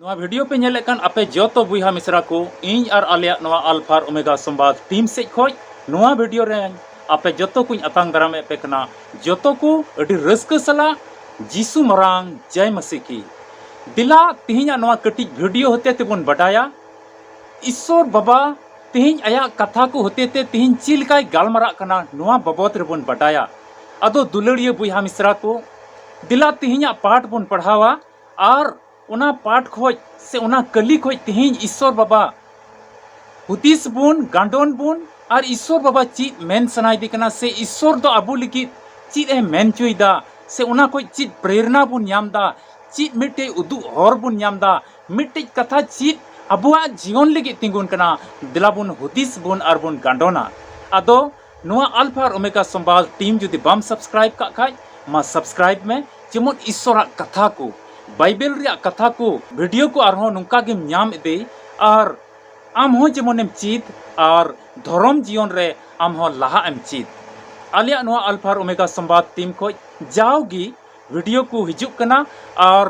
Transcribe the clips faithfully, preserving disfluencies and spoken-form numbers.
ᱱᱚᱣᱟ ᱵᱷᱤᱰᱤᱭᱳ ᱯᱮ ᱧᱮᱞᱮᱫ ᱠᱟᱱ ᱟᱯᱮ ᱡᱚᱛᱚ ᱵᱚᱭᱦᱟ ᱢᱤᱥᱨᱟ ᱠᱚ, ᱤᱧ ᱟᱨ ᱟᱞᱮᱭᱟᱜ ᱱᱚᱣᱟ ᱟᱞᱯᱷᱟ ᱟᱨ ᱳᱢᱮᱜᱟ ᱥᱚᱢᱵᱟᱫ ᱴᱤᱢ ᱥᱮᱫ ᱠᱷᱚᱱ ᱱᱚᱣᱟ ᱵᱷᱤᱰᱤᱭᱳ ᱨᱮ ᱟᱯᱮ ᱡᱚᱛᱚ ᱠᱚᱧ ᱟᱛᱟᱝ ᱫᱟᱨᱟᱢᱮᱫ ᱯᱮ ᱠᱟᱱᱟ᱾ ᱡᱚᱛᱚ ᱠᱚ ᱟᱹᱰᱤ ᱨᱟᱹᱥᱠᱟᱹ ᱥᱟᱞᱟᱜ ᱡᱤᱥᱩ ᱢᱟᱨᱟᱝ ᱡᱟᱭ ᱢᱟᱹᱥᱤ ᱠᱤ᱾ ᱫᱮᱞᱟ ᱛᱮᱦᱮᱧᱟᱜ ᱱᱚᱣᱟ ᱠᱟᱹᱴᱤᱡ ᱵᱷᱤᱰᱤᱭᱳ ᱦᱚᱛᱮ ᱛᱮᱵᱚᱱ ᱵᱟᱰᱟᱭᱟ ᱤᱥᱥᱚᱨ ᱵᱟᱵᱟ ᱛᱮᱦᱮᱧ ᱟᱭᱟᱜ ᱠᱟᱛᱷᱟ ᱠᱚ ᱦᱚᱛᱮ ᱛᱮ ᱛᱮᱦᱮᱧ ᱪᱮᱫ ᱞᱮᱠᱟᱭ ᱜᱟᱞᱢᱟᱨᱟᱜ ᱠᱟᱱᱟ, ᱱᱚᱣᱟ ᱵᱟᱵᱚᱫ ᱨᱮᱵᱚᱱ ᱵᱟᱰᱟᱭᱟ᱾ ᱟᱫᱚ ᱫᱩᱞᱟᱹᱲᱤᱭᱟᱹ ᱵᱚᱭᱦᱟ ᱢᱤᱥᱨᱟ ᱠᱚ, ᱫᱮᱞᱟ ᱛᱮᱦᱮᱧᱟᱜ ᱯᱟᱴ ᱵᱚᱱ ᱯᱟᱲᱦᱟᱣᱟ ᱟᱨ ᱚᱱᱟ ᱯᱟᱴ ᱠᱷᱚᱡ ᱥᱮ ᱚᱱᱟ ᱠᱟᱹᱞᱤ ᱠᱷᱚᱡ ᱛᱮᱦᱮᱧ ᱤᱥᱥᱚᱨ ᱵᱟᱵᱟ ᱦᱩᱫᱤᱥ ᱵᱚᱱ, ᱜᱟᱸᱰᱚᱱ ᱵᱚᱱ ᱟᱨ ᱤᱥᱥᱚᱨ ᱵᱟᱵᱟ ᱪᱮᱫ ᱢᱮᱱ ᱥᱟᱱᱟᱭᱮᱫᱮ ᱠᱟᱱᱟ ᱥᱮ ᱤᱥᱥᱚᱨ ᱫᱚ ᱟᱵᱚ ᱞᱟᱹᱜᱤᱫ ᱪᱮᱫ ᱮ ᱢᱮᱱ ᱦᱚᱪᱚᱭᱮᱫᱟ ᱥᱮ ᱚᱱᱟ ᱠᱷᱚᱡ ᱪᱮᱫ ᱯᱨᱮᱨᱱᱟ ᱵᱚᱱ ᱧᱟᱢ ᱮᱫᱟ, ᱪᱮᱫ ᱢᱤᱫᱴᱮᱡ ᱩᱫᱩᱜ ᱦᱚᱨ ᱵᱚᱱ ᱧᱟᱢ ᱮᱫᱟ, ᱢᱤᱫᱴᱮᱡ ᱠᱟᱛᱷᱟ ᱪᱮᱫ ᱟᱵᱚᱣᱟᱜ ᱡᱤᱭᱚᱱ ᱞᱟᱹᱜᱤᱫ ᱛᱤᱸᱜᱩᱱ ᱠᱟᱱᱟ, ᱫᱮᱞᱟ ᱵᱚᱱ ᱦᱩᱫᱤᱥ ᱵᱚᱱ ᱟᱨ ᱵᱚᱱ ᱜᱟᱸᱰᱚᱱᱟ᱾ ᱟᱫᱚ ᱱᱚᱣᱟ ᱟᱞᱯᱷᱟ ᱟᱨ ᱳᱢᱮᱜᱟ ᱥᱚᱢᱵᱟᱫ ᱴᱤᱢ ᱡᱩᱫᱤ ᱵᱟᱢ ᱥᱟᱵᱥᱠᱨᱟᱭᱤᱵ ᱠᱟᱜ ᱠᱷᱟᱡ, ᱢᱟ ᱥᱟᱵᱥᱠᱨᱟᱭᱤᱵ ᱢᱮ, ᱡᱮᱢᱚᱱ ᱤᱥᱥᱚᱨᱟᱜ ᱠᱟᱛᱷᱟ ᱠᱚ, ᱵᱟᱭᱵᱮᱞ ᱨᱮᱭᱟᱜ ᱠᱟᱛᱷᱟ ᱠᱚ ᱵᱷᱤᱰᱤᱭᱳ ᱠᱚ ᱟᱨᱦᱚᱸ ᱱᱚᱝᱠᱟ ᱜᱮᱢ ᱧᱟᱢ ᱤᱫᱤ ᱟᱨ ᱟᱢ ᱦᱚᱸ ᱡᱮᱢᱚᱱᱮᱢ ᱪᱮᱫ ᱟᱨ ᱫᱷᱚᱨᱚᱢ ᱡᱤᱭᱚᱱ ᱨᱮ ᱟᱢ ᱦᱚᱸ ᱞᱟᱦᱟᱜ ᱮᱢ ᱪᱮᱫ᱾ ᱟᱞᱮᱭᱟᱜ ᱱᱚᱣᱟ ᱟᱞᱯᱷᱟ ᱟᱨ ᱳᱢᱮᱜᱟ ᱥᱚᱢᱵᱟᱫ ᱴᱤᱢ ᱠᱷᱚᱡ ᱡᱟᱣᱜᱮ ᱵᱷᱤᱰᱤᱭᱳ ᱠᱚ ᱦᱤᱡᱩᱜ ᱠᱟᱱᱟ ᱟᱨ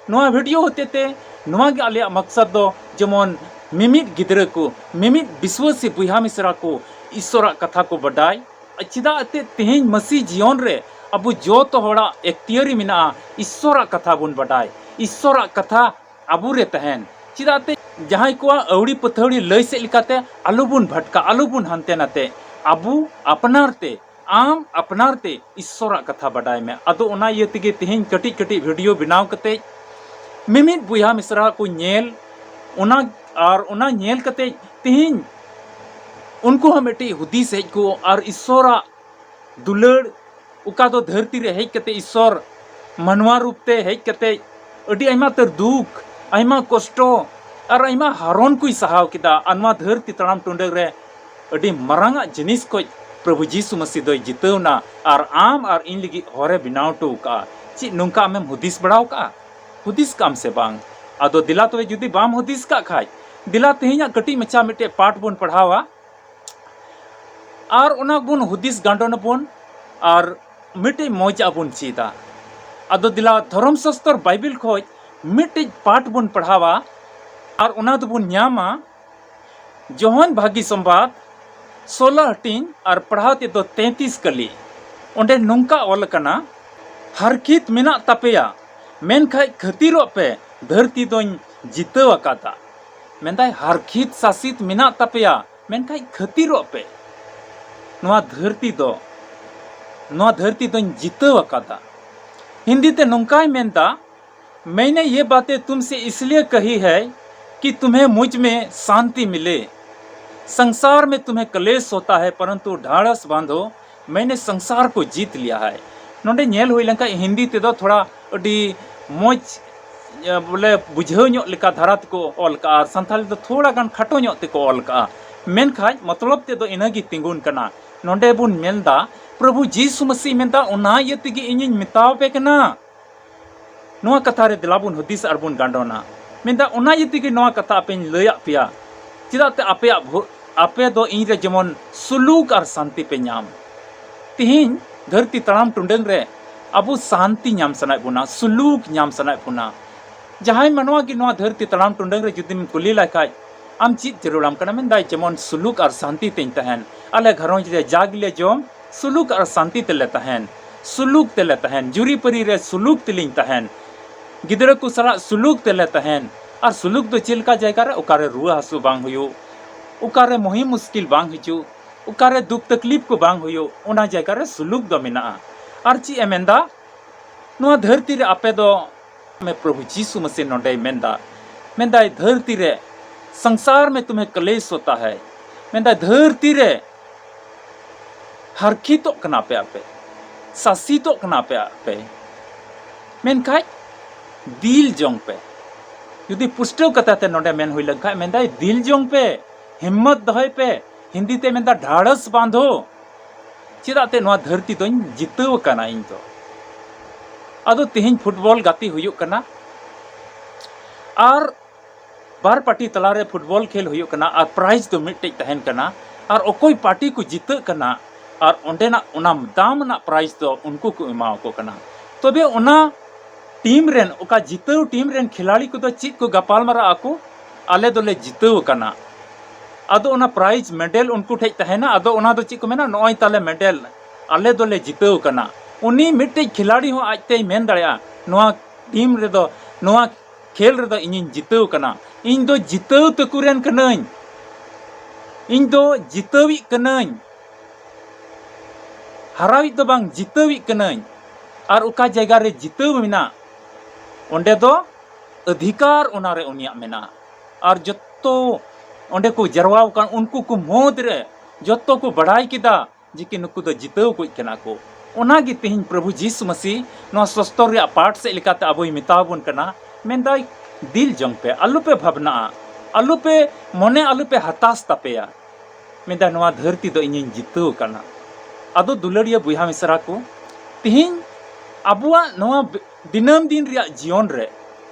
ᱱᱚᱣᱟ ᱵᱷᱤᱰᱤᱭᱳ ᱦᱚᱛᱮ ᱛᱮ ᱱᱚᱣᱟ ᱜᱮ ᱟᱞᱮᱭᱟᱜ ᱢᱟᱠᱥᱟᱫ ᱫᱚ, ᱡᱮᱢᱚᱱ ᱢᱤᱢᱤᱫ ᱜᱤᱫᱽᱨᱟᱹ ᱠᱚ, ᱢᱤᱢᱤᱫ ᱵᱤᱥᱣᱟᱹᱥᱤ ᱵᱚᱭᱦᱟ ᱢᱤᱥᱨᱟ ᱠᱚ ᱤᱥᱥᱚᱨᱟᱜ ᱠᱟᱛᱷᱟ ᱠᱚ ᱵᱟᱰᱟᱭ᱾ ᱪᱮᱫᱟᱜ ᱮᱱᱛᱮᱫ ᱛᱮᱦᱮᱧ ᱢᱟᱹᱥᱤ ᱡᱤᱭᱚᱱ ᱨᱮ ᱟᱵᱚ ᱡᱚᱛᱚ ᱦᱚᱲᱟᱜ ᱮᱠᱛᱤᱭᱟᱹᱨᱤ ᱢᱮᱱᱟᱜᱼᱟ ᱤᱥᱥᱚᱨᱟᱜ ᱠᱟᱛᱷᱟ ᱵᱚᱱ ᱵᱟᱰᱟᱭ, ᱤᱥᱥᱚᱨᱟᱜ ᱠᱟᱛᱷᱟ ᱟᱵᱚ ᱨᱮ ᱛᱟᱦᱮᱱ᱾ ᱪᱮᱫᱟᱜ ᱛᱮ ᱡᱟᱦᱟᱸᱭ ᱠᱚᱣᱟᱜ ᱟᱹᱣᱲᱤ ᱯᱟᱹᱛᱷᱟᱹᱣᱲᱤ ᱞᱟᱹᱭ ᱥᱮᱫ ᱞᱮᱠᱟᱛᱮ ᱟᱞᱚᱵᱚᱱ ᱵᱷᱟᱴᱠᱟ, ᱟᱞᱚᱵᱚᱱ ᱦᱟᱱᱛᱮ ᱱᱟᱛᱮ᱾ ᱟᱵᱚ ᱟᱯᱱᱟᱨ ᱛᱮ, ᱟᱢ ᱟᱯᱱᱟᱨ ᱛᱮ ᱤᱥᱥᱚᱨᱟᱜ ᱠᱟᱛᱷᱟ ᱵᱟᱰᱟᱭ ᱢᱮ᱾ ᱟᱫᱚ ᱚᱱᱟ ᱤᱭᱟᱹ ᱛᱮᱜᱮ ᱛᱮᱦᱮᱧ ᱠᱟᱹᱴᱤᱡ ᱠᱟᱹᱴᱤᱡ ᱵᱷᱤᱰᱤᱭᱳ ᱵᱮᱱᱟᱣ ᱠᱟᱛᱮ ᱢᱤᱢᱤᱫ ᱵᱚᱭᱦᱟ ᱢᱤᱥᱨᱟ ᱠᱚ ᱧᱮᱞ, ᱚᱱᱟ ᱟᱨ ᱚᱱᱟ ᱧᱮᱞ ᱠᱟᱛᱮ ᱛᱮᱦᱮᱧ ᱩᱱᱠᱩ ᱦᱚᱸ ᱢᱤᱫᱴᱤᱡ ᱦᱩᱫᱤᱥ ᱦᱮᱡ ᱠᱚ ᱟᱨ ᱤᱥᱥᱚᱨᱟᱜ ᱫᱩᱞᱟᱹᱲ, ᱚᱠᱟ ᱫᱚ ᱫᱷᱟᱹᱨᱛᱤ ᱨᱮ ᱦᱮᱡ ᱠᱟᱛᱮ ᱤᱥᱥᱚᱨ ᱢᱟᱱᱣᱟ ᱨᱩᱯ ᱛᱮ ᱦᱮᱡ ᱠᱟᱛᱮ ᱟᱹᱰᱤ ᱟᱭᱢᱟ ᱩᱛᱟᱹᱨ ᱫᱩᱠ, ᱟᱭᱢᱟ ᱠᱚᱥᱴᱚ ᱟᱨ ᱟᱭᱢᱟ ᱦᱟᱨᱚᱱ ᱠᱚᱭ ᱥᱟᱦᱟᱣ ᱠᱮᱫᱟ᱾ ᱟᱨ ᱱᱚᱣᱟ ᱫᱷᱟᱹᱨᱛᱤ ᱛᱟᱲᱟᱢ ᱴᱩᱰᱟᱹᱜ ᱨᱮ ᱟᱹᱰᱤ ᱢᱟᱨᱟᱝ ᱟᱜ ᱡᱤᱱᱤᱥ ᱠᱷᱚᱡ ᱯᱨᱚᱵᱷᱩ ᱡᱤᱥᱩ ᱢᱟᱹᱥᱤ ᱫᱚᱭ ᱡᱤᱛᱟᱹᱣ ᱮᱱᱟ ᱟᱨ ᱟᱢ ᱟᱨ ᱤᱧ ᱞᱟᱹᱜᱤᱫ ᱦᱚᱨᱮ ᱵᱮᱱᱟᱣ ᱦᱚᱴᱚ ᱟᱠᱟᱫᱼᱟ᱾ ᱪᱮᱫ ᱱᱚᱝᱠᱟ ᱟᱢᱮᱢ ᱦᱩᱫᱤᱥ ᱵᱟᱲᱟᱣ ᱠᱟᱜᱼᱟ? ᱦᱩᱫᱤᱥ ᱠᱟᱜ ᱟᱢ ᱥᱮ ᱵᱟᱝ? ᱟᱫᱚ ᱫᱮᱞᱟ ᱛᱚᱵᱮ, ᱡᱩᱫᱤ ᱵᱟᱢ ᱦᱩᱫᱤᱥ ᱠᱟᱜ ᱠᱷᱟᱡ, ᱫᱮᱞᱟ ᱛᱮᱦᱮᱧᱟᱜ ᱠᱟᱹᱴᱤᱡ ᱢᱟᱪᱷᱟ ᱢᱤᱫᱴᱮᱡ ᱯᱟᱴ ᱵᱚᱱ ᱯᱟᱲᱦᱟᱣᱟ᱾ ᱟᱨ ᱚᱱᱟ ᱵᱚᱱ ᱦᱩᱫᱤᱥ ᱜᱟᱸᱰᱚᱱ ᱟᱵᱚᱱ ᱟᱨ ᱢᱤᱫᱴᱮᱡ ᱢᱚᱡᱽ ᱟᱜ ᱵᱚᱱ ᱪᱮᱫᱟ᱾ ᱟᱫᱚ ᱫᱮᱞᱟ ᱫᱷᱚᱨᱚᱢ ᱥᱟᱥᱛᱚᱨ ᱵᱟᱭᱵᱮᱞ ᱠᱷᱚᱡ ᱢᱤᱫᱴᱤᱡ ᱯᱟᱴ ᱵᱚᱱ ᱯᱟᱲᱦᱟᱣᱟ ᱟᱨ ᱚᱱᱟ ᱫᱚᱵᱚᱱ ᱧᱟᱢᱟ ᱡᱚᱦᱚᱱ ᱵᱷᱟᱹᱜᱤ ᱥᱚᱢᱵᱟᱫ ᱥᱳᱞᱳ ᱦᱟᱹᱴᱤᱧ ᱟᱨ ᱯᱟᱲᱦᱟᱣ ᱛᱮᱫᱚ ᱛᱮᱸᱛᱤᱥ ᱠᱟᱹᱞᱤ᱾ ᱚᱸᱰᱮ ᱱᱚᱝᱠᱟ ᱚᱞ ᱟᱠᱟᱱᱟ, "ᱦᱟᱨᱠᱷᱤᱛ ᱢᱮᱱᱟᱜ ᱛᱟᱯᱮᱭᱟ, ᱢᱮᱱᱠᱷᱟᱡ ᱠᱷᱟᱹᱛᱤᱨᱚᱜ ᱯᱮ, ᱫᱷᱟᱹᱨᱛᱤ ᱫᱚᱧ ᱡᱤᱛᱟᱹᱣ ᱟᱠᱟᱫᱟ᱾" ᱢᱮᱱᱫᱟᱭ, ᱦᱟᱨᱠᱷᱤᱛ ᱥᱟᱥᱤᱛ ᱢᱮᱱᱟᱜ ᱛᱟᱯᱮᱭᱟ, ᱢᱮᱱᱠᱷᱟᱡ ᱠᱷᱟᱹᱛᱤᱨᱚᱜ ᱯᱮ, ᱱᱚᱣᱟ ᱫᱷᱟᱹᱨᱛᱤ ᱫᱚ, ᱱᱚᱣᱟ ᱫᱷᱟᱹᱨᱛᱤ ᱫᱚᱧ ᱡᱤᱛᱟᱹᱣ ᱟᱠᱟᱫᱟ᱾ ᱦᱤᱱᱫᱤ ᱛᱮ ᱱᱚᱝᱠᱟᱭ ᱢᱮᱱᱫᱟ, "मैंने ये बातें तुमसे इसलिए कही है कि तुम्हें मुझ में शांति मिले। संसार में तुम्हें कलेश होता है, परंतु ढाढ़स बांधो, मैंने संसार को जीत लिया है।" ᱱᱚᱰᱮ ᱧᱮᱞ ᱦᱩᱭ ᱞᱮᱱᱠᱷᱟᱱ ᱦᱤᱱᱫᱤ ᱛᱮᱫᱚ ᱛᱷᱚᱲᱟ ᱟᱹᱰᱤ ᱢᱚᱡᱽ, ᱮ, ᱵᱚᱞᱮ ᱵᱩᱡᱷᱟᱹᱣ ᱧᱚᱜ ᱞᱮᱠᱟ ᱫᱷᱟᱨᱟ ᱛᱮᱠᱚ ᱚᱞ ᱠᱟᱜᱼᱟ, ᱟᱨ ᱥᱟᱱᱛᱟᱲᱤ ᱫᱚ ᱛᱷᱚᱲᱟ ᱜᱟᱱ ᱠᱷᱟᱴᱚ ᱧᱚᱜ ᱛᱮᱠᱚ ᱚᱞ ᱠᱟᱜᱼᱟ, ᱢᱮᱱᱠᱷᱟᱡ ᱢᱚᱛᱞᱚᱵ ᱛᱮᱫᱚ ᱤᱱᱟᱹᱜᱮ ᱛᱤᱸᱜᱩᱱ ᱠᱟᱱᱟ᱾ ᱱᱚᱰᱮ ᱵᱚᱱ ᱢᱮᱱᱫᱟ, ᱯᱨᱚᱵᱷᱩ ᱡᱤᱥᱩ ᱢᱟᱹᱥᱤ ᱢᱮᱱᱫᱟ, "ᱚᱱᱟ ᱤᱭᱟᱹ ᱛᱮᱜᱮ ᱤᱧᱤᱧ ᱢᱮᱛᱟᱣ ᱯᱮ ᱠᱟᱱᱟ᱾" ᱱᱚᱣᱟ ᱠᱟᱛᱷᱟ ᱨᱮ ᱫᱮᱞᱟ ᱵᱚᱱ ᱦᱩᱫᱤᱥ ᱟᱨ ᱵᱚᱱ ᱜᱟᱸᱰᱚᱱᱟ᱾ ᱢᱮᱱᱫᱟ, ᱚᱱᱟ ᱤᱭᱟᱹ ᱛᱮᱜᱮ ᱱᱚᱣᱟ ᱠᱟᱛᱷᱟ ᱟᱯᱮᱧ ᱞᱟᱹᱭᱟᱫ ᱯᱮᱭᱟ, ᱪᱮᱫᱟᱜ ᱛᱮ ᱟᱯᱮᱭᱟᱜ ᱵᱷᱳ-, ᱟᱯᱮ ᱫᱚ ᱤᱧ ᱨᱮ ᱡᱮᱢᱚᱱ ᱥᱩᱞᱩᱠ ᱟᱨ ᱥᱟᱱᱛᱤ ᱯᱮ ᱧᱟᱢ᱾ ᱛᱤᱦᱤᱧ ᱫᱷᱟᱹᱨᱛᱤ ᱛᱟᱲᱟᱢ ᱴᱩᱰᱟᱹᱝ ᱨᱮ ᱟᱵᱚ ᱥᱟᱱᱛᱤ ᱧᱟᱢ ᱥᱟᱱᱟᱭᱮᱫ ᱵᱚᱱᱟ, ᱥᱩᱞᱩᱠ ᱧᱟᱢ ᱥᱟᱱᱟᱭᱮᱫ ᱵᱚᱱᱟ᱾ ᱡᱟᱦᱟᱸᱭ ᱢᱟᱱᱣᱟ ᱜᱮ ᱱᱚᱣᱟ ᱫᱷᱟᱹᱨᱛᱤ ᱛᱟᱲᱟᱢ ᱴᱩᱰᱟᱹᱝ ᱨᱮ ᱡᱩᱫᱤᱢ ᱠᱩᱞᱤ ᱞᱟᱭ ᱠᱷᱟᱡ, ᱟᱢ ᱪᱮᱫ ᱡᱟᱹᱨᱩᱲᱟᱢ ᱠᱟᱱᱟ? ᱢᱮᱱᱫᱟᱭ, ᱡᱮᱢᱚᱱ ᱥᱩᱞᱩᱠ ᱟᱨ ᱥᱟᱱᱛᱤ ᱛᱤᱧ ᱛᱟᱦᱮᱱ, ᱟᱞᱮ ᱜᱷᱟᱨᱚᱸᱡᱽ ᱨᱮ ᱡᱟ ᱜᱮᱞᱮ ᱡᱚᱢ, ᱥᱩᱞᱩᱠ ᱟᱨ ᱥᱟᱱᱛᱤ ᱛᱮᱞᱮ ᱛᱟᱦᱮᱱ, ᱥᱩᱞᱩᱠ ᱛᱮᱞᱮ ᱛᱟᱦᱮᱱ, ᱡᱩᱨᱤᱯᱟᱹᱨᱤ ᱨᱮ ᱥᱩᱞᱩᱠ ᱛᱮᱞᱤᱧ ᱛᱟᱦᱮᱱ, ᱜᱤᱫᱽᱨᱟᱹ ᱠᱚ ᱥᱟᱞᱟᱜ ᱥᱩᱞᱩᱠ ᱛᱮᱞᱮ ᱛᱟᱦᱮᱱ᱾ ᱟᱨ ᱥᱩᱞᱩᱠ ᱫᱚ ᱪᱮᱫ ᱞᱮᱠᱟ ᱡᱟᱭᱜᱟ ᱨᱮ? ᱚᱠᱟᱨᱮ ᱨᱩᱣᱟᱹ ᱦᱟᱹᱥᱩ ᱵᱟᱝ ᱦᱩᱭᱩᱜ, ᱚᱠᱟᱨᱮ ᱢᱩᱦᱤᱢ ᱢᱩᱥᱠᱤᱞ ᱵᱟᱝ ᱦᱤᱡᱩᱜ, ᱚᱠᱟᱨᱮ ᱫᱩᱠ ᱛᱟᱠᱞᱤᱯ ᱠᱚ ᱵᱟᱝ ᱦᱩᱭᱩᱜ, ᱚᱱᱟ ᱡᱟᱭᱜᱟ ᱨᱮ ᱥᱩᱞᱩᱠ ᱫᱚ ᱢᱮᱱᱟᱜᱼᱟ᱾ ᱟᱨ ᱪᱮᱫ ᱮ ᱢᱮᱱᱫᱟ? ᱱᱚᱣᱟ ᱫᱷᱟᱹᱨᱛᱤ ᱨᱮ ᱟᱯᱮ ᱫᱚ, ᱢᱮ ᱯᱨᱚᱵᱷᱩ ᱡᱤᱥᱩ ᱢᱟᱥᱤ ᱱᱚᱰᱮᱭ ᱢᱮᱱᱫᱟ, ᱢᱮᱱᱫᱟᱭ, ᱫᱷᱟᱹᱨᱛᱤ ᱨᱮ, "ᱥᱚᱝᱥᱟᱨ ᱢᱮ ᱛᱩᱢᱦᱮ ᱠᱟᱞᱮᱥ ᱦᱳᱛᱟ ᱦᱟᱭ", ᱢᱮᱱᱫᱟᱭ, ᱫᱷᱟᱹᱨᱛᱤ ᱨᱮ ᱦᱟᱨᱠᱷᱤᱛᱚᱜ ᱠᱟᱱᱟ ᱯᱮ ᱟᱯᱮ, ᱥᱟᱥᱤᱛᱚᱜ ᱠᱟᱱᱟ ᱯᱮ ᱟᱯᱮ, ᱢᱮᱱᱠᱷᱟᱡ ᱫᱤᱞ ᱡᱚᱝ ᱯᱮ᱾ ᱡᱩᱫᱤ ᱯᱩᱥᱴᱟᱹᱣ ᱠᱟᱛᱷᱟ ᱛᱮ ᱱᱚᱰᱮ ᱢᱮᱱ ᱦᱩᱭ ᱞᱮᱱᱠᱷᱟᱡ, ᱢᱮᱱᱫᱟᱭ, ᱫᱤᱞ ᱡᱚᱝ ᱯᱮ, ᱦᱤᱢᱢᱚᱛ ᱫᱚᱦᱚᱭ ᱯᱮ᱾ ᱦᱤᱱᱫᱤ ᱛᱮ ᱢᱮᱱᱫᱟ, ᱰᱷᱟᱲᱚᱥ ᱵᱟᱸᱫᱷᱚ᱾ ᱪᱮᱫᱟᱜ ᱛᱮ ᱱᱚᱣᱟ ᱫᱷᱟᱹᱨᱛᱤ ᱫᱚᱧ ᱡᱤᱛᱟᱹᱣ ᱟᱠᱟᱱᱟ ᱤᱧ ᱫᱚ᱾ ᱟᱫᱚ ᱛᱮᱦᱮᱧ ᱯᱷᱩᱴᱵᱚᱞ ᱜᱟᱛᱮ ᱦᱩᱭᱩᱜ ᱠᱟᱱᱟ ᱟᱨ ᱵᱟᱨ ᱯᱟᱨᱴᱤ ᱛᱟᱞᱟᱨᱮ ᱯᱷᱩᱴᱵᱚᱞ ᱠᱷᱮᱞ ᱦᱩᱭᱩᱜ ᱠᱟᱱᱟ ᱟᱨ ᱯᱨᱟᱭᱤᱡᱽ ᱫᱚ ᱢᱤᱫᱴᱮᱡ ᱛᱟᱦᱮᱱ ᱠᱟᱱᱟ, ᱟᱨ ᱚᱠᱚᱭ ᱯᱟᱨᱴᱤ ᱠᱚ ᱡᱤᱛᱟᱹᱜ ᱠᱟᱱᱟ ᱟᱨ ᱚᱸᱰᱮᱱᱟᱜ ᱚᱱᱟ ᱫᱟᱢ ᱨᱮᱱᱟᱜ ᱯᱨᱟᱭᱤᱡᱽ ᱫᱚ ᱩᱱᱠᱩ ᱠᱚ ᱮᱢᱟᱣᱟᱠᱚ ᱠᱟᱱᱟ᱾ ᱛᱚᱵᱮ ᱚᱱᱟ ᱴᱤᱢ ᱨᱮᱱ, ᱚᱠᱟ ᱡᱤᱛᱟᱹᱣ ᱴᱤᱢ ᱨᱮᱱ ᱠᱷᱤᱞᱟᱲᱤ ᱠᱚᱫᱚ ᱪᱮᱫ ᱠᱚ ᱜᱟᱯᱟᱞ ᱢᱟᱨᱟᱜ ᱟᱠᱚ? "ᱟᱞᱮ ᱫᱚᱞᱮ ᱡᱤᱛᱟᱹᱣ ᱟᱠᱟᱱᱟ᱾" ᱟᱫᱚ ᱚᱱᱟ ᱯᱨᱟᱭᱤᱡᱽ ᱢᱮᱰᱮᱞ ᱩᱱᱠᱩ ᱴᱷᱮᱡ ᱛᱟᱦᱮᱱᱟ᱾ ᱟᱫᱚ ᱚᱱᱟ ᱫᱚ ᱪᱮᱫ ᱠᱚ ᱢᱮᱱᱟ? "ᱱᱚᱜᱼᱚᱭ ᱛᱟᱞᱮ ᱢᱮᱰᱮᱞ, ᱟᱞᱮ ᱫᱚᱞᱮ ᱡᱤᱛᱟᱹᱣ ᱟᱠᱟᱱᱟ᱾" ᱩᱱᱤ ᱢᱤᱫᱴᱮᱡ ᱠᱷᱤᱞᱟᱲᱤ ᱦᱚᱸ ᱟᱡᱛᱮᱭ ᱢᱮᱱ ᱫᱟᱲᱮᱭᱟᱜᱼᱟ, "ᱱᱚᱣᱟ ᱴᱤᱢ ᱨᱮᱫᱚ, ᱱᱚᱣᱟ ᱠᱷᱮᱞ ᱨᱮᱫᱚ ᱤᱧᱤᱧ ᱡᱤᱛᱟᱹᱣ ᱟᱠᱟᱱᱟ, ᱤᱧ ᱫᱚ ᱡᱤᱛᱟᱹᱣ ᱛᱟᱠᱚ ᱨᱮᱱ ᱠᱟᱹᱱᱟᱹᱧ, ᱤᱧ ᱫᱚ ᱡᱤᱛᱟᱹᱣᱤᱡ ᱠᱟᱹᱱᱟᱹᱧ, ᱦᱟᱨᱟᱣᱤᱡ ᱫᱚ ᱵᱟᱝ, ᱡᱤᱛᱟᱹᱣᱤᱡ ᱠᱟᱹᱱᱟᱹᱧ᱾" ᱟᱨ ᱚᱠᱟ ᱡᱟᱭᱜᱟ ᱨᱮ ᱡᱤᱛᱟᱹᱣ ᱢᱮᱱᱟᱜ, ᱚᱸᱰᱮ ᱫᱚ ᱚᱫᱷᱤᱠᱟᱨ ᱚᱱᱟᱨᱮ ᱩᱱᱤᱭᱟᱜ ᱢᱮᱱᱟᱜᱼᱟ᱾ ᱟᱨ ᱡᱚᱛᱚ ᱚᱸᱰᱮ ᱠᱚ ᱡᱟᱨᱣᱟ ᱟᱠᱟᱱ ᱩᱱᱠᱩ ᱠᱚ ᱢᱩᱫᱽ ᱨᱮ ᱡᱚᱛᱚ ᱠᱚ ᱵᱟᱲᱟᱭ ᱠᱮᱫᱟ ᱡᱮ ᱠᱤ ᱱᱩᱠᱩ ᱫᱚ ᱡᱤᱛᱟᱹᱣ ᱠᱚ ᱠᱟᱱᱟ ᱠᱚ᱾ ᱚᱱᱟᱜᱮ ᱛᱮᱦᱮᱧ ᱯᱨᱚᱵᱷᱩ ᱡᱤᱥᱩ ᱢᱟᱹᱥᱤ ᱱᱚᱣᱟ ᱥᱚᱥᱛᱚᱨ ᱨᱮᱭᱟᱜ ᱯᱟᱴ ᱥᱮᱫ ᱞᱮᱠᱟᱛᱮ ᱟᱵᱚᱭ ᱢᱮᱛᱟ ᱵᱚᱱ ᱠᱟᱱᱟ, ᱢᱮᱱᱫᱟᱭ, "ᱫᱤᱞ ᱡᱚᱝ ᱯᱮ, ᱟᱞᱚᱯᱮ ᱵᱷᱟᱵᱽᱱᱟᱜᱼᱟ, ᱟᱞᱚᱯᱮ ᱢᱚᱱᱮ, ᱟᱞᱚᱯᱮ ᱦᱟᱛᱟᱥ ᱛᱟᱯᱮᱭᱟ᱾" ᱢᱮᱱᱫᱟᱭ, "ᱱᱚᱣᱟ ᱫᱷᱟᱹᱨᱛᱤ ᱫᱚ ᱤᱧᱤᱧ ᱡᱤᱛᱟᱹᱣ ᱠᱟᱱᱟ᱾" ᱟᱫᱚ ᱫᱩᱞᱟᱹᱲᱤᱭᱟᱹ ᱵᱚᱭᱦᱟ ᱢᱤᱥᱨᱟ ᱠᱚ, ᱛᱮᱦᱮᱧ ᱟᱵᱚᱣᱟᱜ ᱱᱚᱣᱟ ᱵ-, ᱫᱤᱱᱟᱹᱢ ᱫᱤᱱ ᱨᱮᱭᱟᱜ ᱡᱤᱭᱚᱱ ᱨᱮ,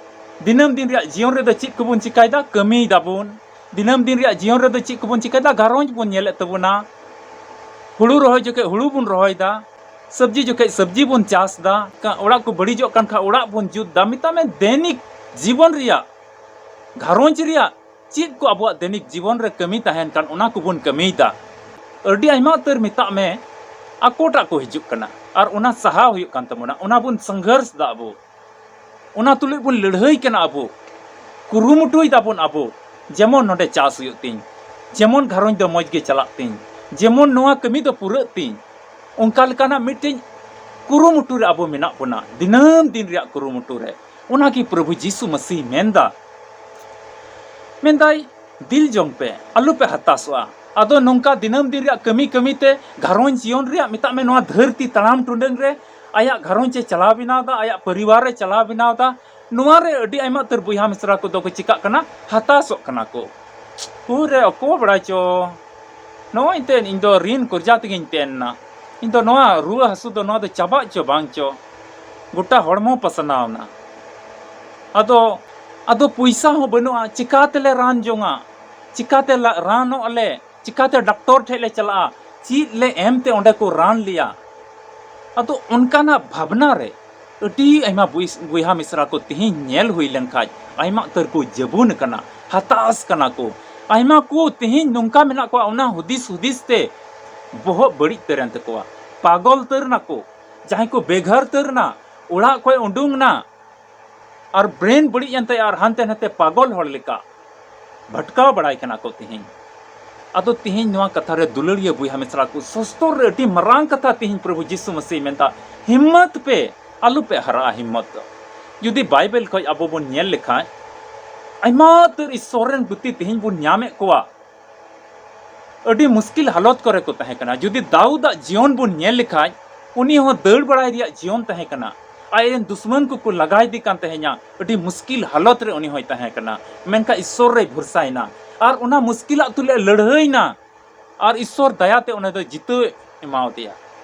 ᱫᱤᱱᱟᱹᱢ ᱫᱤᱱ ᱨᱮᱭᱟᱜ ᱡᱤᱭᱚᱱ ᱨᱮᱫᱚ ᱪᱮᱫ ᱠᱚᱵᱚᱱ ᱪᱤᱠᱟᱭᱮᱫᱟ? ᱠᱟᱹᱢᱤᱭ ᱫᱟᱵᱚᱱ᱾ ᱫᱤᱱᱟᱹᱢ ᱫᱤᱱ ᱨᱮᱭᱟᱜ ᱡᱤᱭᱚᱱ ᱨᱮᱫᱚ ᱪᱮᱫ ᱠᱚᱵᱚᱱ ᱪᱤᱠᱟᱭᱮᱫᱟ? ᱜᱷᱟᱨᱚᱸᱡᱽ ᱵᱚᱱ ᱧᱮᱞᱮᱫ ᱛᱟᱵᱚᱱᱟ᱾ ᱦᱩᱲᱩ ᱨᱚᱦᱚᱭ ᱡᱚᱠᱷᱮᱡ ᱦᱩᱲᱩ ᱵᱚᱱ ᱨᱚᱦᱚᱭᱮᱫᱟ, ᱥᱚᱵᱽᱡᱤ ᱡᱚᱠᱷᱮᱡ ᱥᱚᱵᱽᱡᱤ ᱵᱚᱱ ᱪᱟᱥ ᱮᱫᱟ, ᱠᱟ-, ᱚᱲᱟᱜ ᱠᱚ ᱵᱟᱹᱲᱤᱡᱚᱜ ᱠᱟᱱ ᱠᱷᱟᱱ ᱚᱲᱟᱜ ᱵᱚᱱ ᱡᱩᱛ ᱮᱫᱟ᱾ ᱢᱮᱛᱟᱜ ᱢᱮ, ᱫᱮᱱᱤᱠ ᱡᱤᱵᱚᱱ ᱨᱮᱭᱟᱜ, ᱜᱷᱟᱨᱚᱸᱡᱽ ᱨᱮᱭᱟᱜ ᱪᱮᱫ ᱠᱚ ᱟᱵᱚᱣᱟᱜ ᱫᱮᱱᱤᱠ ᱡᱤᱵᱚᱱ ᱨᱮ ᱠᱟᱹᱢᱤ ᱛᱟᱦᱮᱱ ᱠᱟᱱ, ᱚᱱᱟ ᱠᱚᱵᱚᱱ ᱠᱟᱹᱢᱤᱭᱮᱫᱟ᱾ ᱟᱹᱰᱤ ᱟᱭᱢᱟ ᱩᱛᱟᱹᱨ, ᱢᱮᱛᱟᱜ ᱢᱮ, ᱟᱠᱚᱴᱟᱜ ᱠᱚ ᱦᱤᱡᱩᱜ ᱠᱟᱱᱟ ᱟᱨ ᱚᱱᱟ ᱥᱟᱦᱟᱣ ᱦᱩᱭᱩᱜ ᱠᱟᱱ ᱛᱟᱵᱚᱱᱟ᱾ ᱚᱱᱟ ᱵᱚᱱ ᱥᱚᱝᱜᱷᱚᱨᱥ ᱮᱫᱟ ᱟᱵᱚ, ᱚᱱᱟ ᱛᱩᱞᱩᱡ ᱵᱚᱱ ᱞᱟᱹᱲᱦᱟᱹᱭ ᱠᱟᱱᱟ ᱟᱵᱚ, ᱠᱩᱨᱩᱢᱩᱴᱩᱭ ᱫᱟᱵᱚᱱ ᱟᱵᱚ, ᱡᱮᱢᱚᱱ ᱱᱚᱰᱮ ᱪᱟᱥ ᱦᱩᱭᱩᱜ ᱛᱤᱧ, ᱡᱮᱢᱚᱱ ᱜᱷᱟᱨᱚᱸᱡᱽ ᱫᱚ ᱢᱚᱡᱽ ᱜᱮ ᱪᱟᱞᱟᱜ ᱛᱤᱧ, ᱡᱮᱢᱚᱱ ᱱᱚᱣᱟ ᱠᱟᱹᱢᱤ ᱫᱚ ᱯᱩᱨᱟᱹᱜ ᱛᱤᱧ᱾ ᱚᱱᱠᱟ ᱞᱮᱠᱟᱱᱟᱜ ᱢᱤᱫᱴᱮᱱ ᱠᱩᱨᱩᱢᱩᱴᱩ ᱨᱮ ᱟᱵᱚ ᱢᱮᱱᱟᱜ ᱵᱚᱱᱟ, ᱫᱤᱱᱟᱹᱢ ᱫᱤᱱ ᱨᱮᱭᱟᱜ ᱠᱩᱨᱩᱢᱩᱴᱩ ᱨᱮ᱾ ᱚᱱᱟᱜᱮ ᱯᱨᱚᱵᱷᱩ ᱡᱤᱥᱩ ᱢᱟᱹᱥᱤ ᱢᱮᱱᱫᱟ, ᱢᱮᱱᱫᱟᱭ, "ᱫᱤᱞ ᱡᱚᱝ ᱯᱮ, ᱟᱞᱚ ᱯᱮ ᱦᱟᱛᱟᱥᱚᱜᱼᱟ᱾" ᱟᱫᱚ ᱱᱚᱝᱠᱟ ᱫᱤᱱᱟᱹᱢ ᱫᱤᱱ ᱨᱮᱭᱟᱜ ᱠᱟᱹᱢᱤ ᱠᱟᱹᱢᱤ ᱛᱮ ᱜᱷᱟᱨᱚᱸᱡᱽ ᱡᱤᱭᱚᱱ ᱨᱮᱭᱟᱜ, ᱢᱮᱛᱟᱜ ᱢᱮ, ᱱᱚᱣᱟ ᱫᱷᱟᱹᱨᱛᱤ ᱛᱟᱲᱟᱢ ᱴᱩᱰᱟᱹᱝ ᱨᱮ ᱟᱭᱟᱜ ᱜᱷᱟᱨᱚᱸᱡᱽ ᱮ ᱪᱟᱞᱟᱣ ᱵᱮᱱᱟᱣ ᱮᱫᱟ, ᱟᱭᱟᱜ ᱯᱚᱨᱤᱵᱟᱨ ᱮ ᱪᱟᱞᱟᱣ ᱵᱮᱱᱟᱣ ᱮᱫᱟ᱾ ᱱᱚᱣᱟ ᱨᱮ ᱟᱹᱰᱤ ᱟᱭᱢᱟ ᱩᱛᱟᱹᱨ ᱵᱚᱭᱦᱟ ᱢᱤᱥᱨᱟ ᱠᱚᱫᱚ ᱠᱚ ᱪᱤᱠᱟᱜ ᱠᱟᱱᱟ? ᱦᱟᱛᱟᱥᱚᱜ ᱠᱟᱱᱟ ᱠᱚ᱾ ᱯᱩᱨᱟᱹ ᱚᱠᱚᱭ ᱵᱟᱲᱟᱭ ᱪᱚ, ᱱᱚᱜᱼᱚᱭ ᱮᱱᱛᱮᱫ ᱤᱧ ᱫᱚ ᱨᱤᱱ ᱠᱚᱨᱡᱟ ᱛᱮᱜᱮᱧ ᱛᱮᱱ ᱮᱱᱟ᱾ ᱤᱧ ᱫᱚ ᱱᱚᱣᱟ ᱨᱩᱣᱟᱹ ᱦᱟᱹᱥᱩ ᱫᱚ, ᱱᱚᱣᱟ ᱫᱚ ᱪᱟᱵᱟᱜ ᱪᱚ ᱵᱟᱝ ᱪᱚ, ᱜᱚᱴᱟ ᱦᱚᱲᱢᱚ ᱯᱟᱥᱱᱟᱣ ᱮᱱᱟ᱾ ᱟᱫᱚ, ᱟᱫᱚ ᱯᱚᱭᱥᱟ ᱦᱚᱸ ᱵᱟᱹᱱᱩᱜᱼᱟ, ᱪᱤᱠᱟ ᱛᱮᱞᱮ ᱨᱟᱱ ᱡᱚᱝᱟ? ᱪᱤᱠᱟᱛᱮ ᱞᱟ-, ᱨᱟᱱᱚᱜ ᱟᱞᱮ? ᱪᱤᱠᱟᱛᱮ ᱰᱟᱠᱛᱚᱨ ᱴᱷᱮᱡ ᱞᱮ ᱪᱟᱞᱟᱜᱼᱟ? ᱪᱮᱫ ᱞᱮ ᱮᱢ ᱛᱮ ᱚᱸᱰᱮ ᱠᱚ ᱨᱟᱱ ᱞᱮᱭᱟ? ᱟᱫᱚ ᱚᱱᱠᱟᱱᱟᱜ ᱵᱷᱟᱵᱽᱱᱟ ᱨᱮ ᱟᱹᱰᱤ ᱟᱭᱢᱟ ᱵᱚᱭ-, ᱵᱚᱭᱦᱟ ᱢᱤᱥᱨᱟ ᱠᱚ ᱛᱮᱦᱮᱧ ᱧᱮᱞ ᱦᱩᱭ ᱞᱮᱱᱠᱷᱟᱡ ᱟᱭᱢᱟ ᱩᱛᱟᱹᱨ ᱠᱚ ᱡᱟᱹᱵᱩᱱ ᱟᱠᱟᱱᱟ, ᱦᱟᱛᱟᱥ ᱠᱟᱱᱟ ᱠᱚ᱾ ᱟᱭᱢᱟ ᱠᱚ ᱛᱮᱦᱮᱧ ᱱᱚᱝᱠᱟ ᱢᱮᱱᱟᱜ ᱠᱚᱣᱟ, ᱚᱱᱟ ᱦᱩᱫᱤᱥ ᱦᱩᱫᱤᱥ ᱛᱮ ᱵᱚᱦᱚᱜ ᱵᱟᱹᱲᱤᱡ ᱩᱛᱟᱹᱨ ᱮᱱ ᱛᱟᱠᱚᱣᱟ, ᱯᱟᱜᱚᱞ ᱩᱛᱟᱹᱨ ᱱᱟᱠᱚ᱾ ᱡᱟᱦᱟᱸᱭ ᱠᱚ ᱵᱮᱜᱷᱟᱨ ᱩᱛᱟᱹᱨ ᱱᱟ, ᱚᱲᱟᱜ ᱠᱷᱚᱡ ᱩᱰᱩᱝ ᱱᱟ, ᱟᱨ ᱵᱨᱮᱱ ᱵᱟᱹᱲᱤᱡ ᱮᱱ ᱛᱟᱭᱟ, ᱟᱨ ᱦᱟᱱᱛᱮ ᱱᱟᱛᱮ ᱯᱟᱜᱚᱞ ᱦᱚᱲ ᱞᱮᱠᱟ ᱵᱷᱟᱴᱠᱟᱣ ᱵᱟᱲᱟᱭ ᱠᱟᱱᱟ ᱠᱚ ᱛᱮᱦᱮᱧ᱾ ᱟᱫᱚ ᱛᱮᱦᱮᱧ ᱱᱚᱣᱟ ᱠᱟᱛᱷᱟ ᱨᱮ ᱫᱩᱞᱟᱹᱲᱤᱭᱟᱹ ᱵᱚᱭᱦᱟ ᱢᱤᱥᱨᱟ ᱠᱚ, ᱥᱚᱥᱛᱚᱨ ᱨᱮ ᱟᱹᱰᱤ ᱢᱟᱨᱟᱝ ᱠᱟᱛᱷᱟ ᱛᱮᱦᱮᱧ ᱯᱨᱚᱵᱷᱩ ᱡᱤᱥᱩ ᱢᱟᱹᱥᱤ ᱢᱮᱱᱫᱟ, ᱦᱤᱢᱢᱚᱛ ᱯᱮ, ᱟᱞᱚ ᱯᱮ ᱦᱟᱨᱟᱜᱼᱟ ᱦᱤᱢᱢᱚᱛ ᱫᱚ᱾ ᱡᱩᱫᱤ ᱵᱟᱭᱵᱮᱞ ᱠᱷᱚᱡ ᱟᱵᱚ ᱵᱚᱱ ᱧᱮᱞ ᱞᱮᱠᱷᱟᱡ, ᱟᱭᱢᱟ ᱩᱛᱟᱹᱨ ᱤᱥᱥᱚᱨ ᱨᱮᱱ ᱜᱩᱛᱤ ᱛᱮᱦᱮᱧ ᱵᱚᱱ ᱧᱟᱢᱮᱫ ᱠᱚᱣᱟ᱾ ᱟᱹᱰᱤ ᱢᱩᱥᱠᱤᱞ ᱦᱟᱞᱚᱛ ᱠᱚᱨᱮ ᱠᱚ ᱛᱟᱦᱮᱸ ᱠᱟᱱᱟ᱾ ᱡᱩᱫᱤ ᱫᱟᱣᱩᱫᱟᱜ ᱡᱤᱭᱚᱱ ᱵᱚᱱ ᱧᱮᱞ ᱞᱮᱠᱷᱟᱡ, ᱩᱱᱤ ᱦᱚᱸ ᱫᱟᱹᱲ ᱵᱟᱲᱟᱭ ᱨᱮᱭᱟᱜ ᱡᱤᱭᱚᱱ ᱛᱟᱦᱮᱸ ᱠᱟᱱᱟ᱾ ᱟᱡ ᱨᱮᱱ ᱫᱩᱥᱢᱟᱱ ᱠᱚᱠᱚ ᱞᱟᱜᱟ ᱤᱫᱤ ᱠᱟᱱ ᱛᱟᱦᱮᱸᱧᱟ᱾ ᱟᱹᱰᱤ ᱢᱩᱥᱠᱤᱞ ᱦᱟᱞᱚᱛ ᱨᱮ ᱩᱱᱤ ᱦᱚᱸᱭ ᱛᱟᱦᱮᱸ ᱠᱟᱱᱟ, ᱢᱮᱱᱠᱷᱟᱱ ᱤᱥᱥᱚᱨ ᱨᱮᱭ ᱵᱷᱚᱨᱥᱟᱭᱮᱱᱟ᱾ ᱟᱨ ᱚᱱᱟ ᱢᱩᱥᱠᱤᱞᱟᱜ ᱛᱩᱞᱩᱡ ᱮ ᱞᱟᱹᱲᱦᱟᱹᱭᱱᱟ᱾ ᱟᱨ ᱤᱥᱥᱚᱨ ᱫᱟᱭᱟᱛᱮ ᱩᱱᱤ ᱫᱚ ᱡᱤᱛᱟᱹᱣ ᱮ ᱮᱢᱟᱣᱟᱫᱮᱭᱟ᱾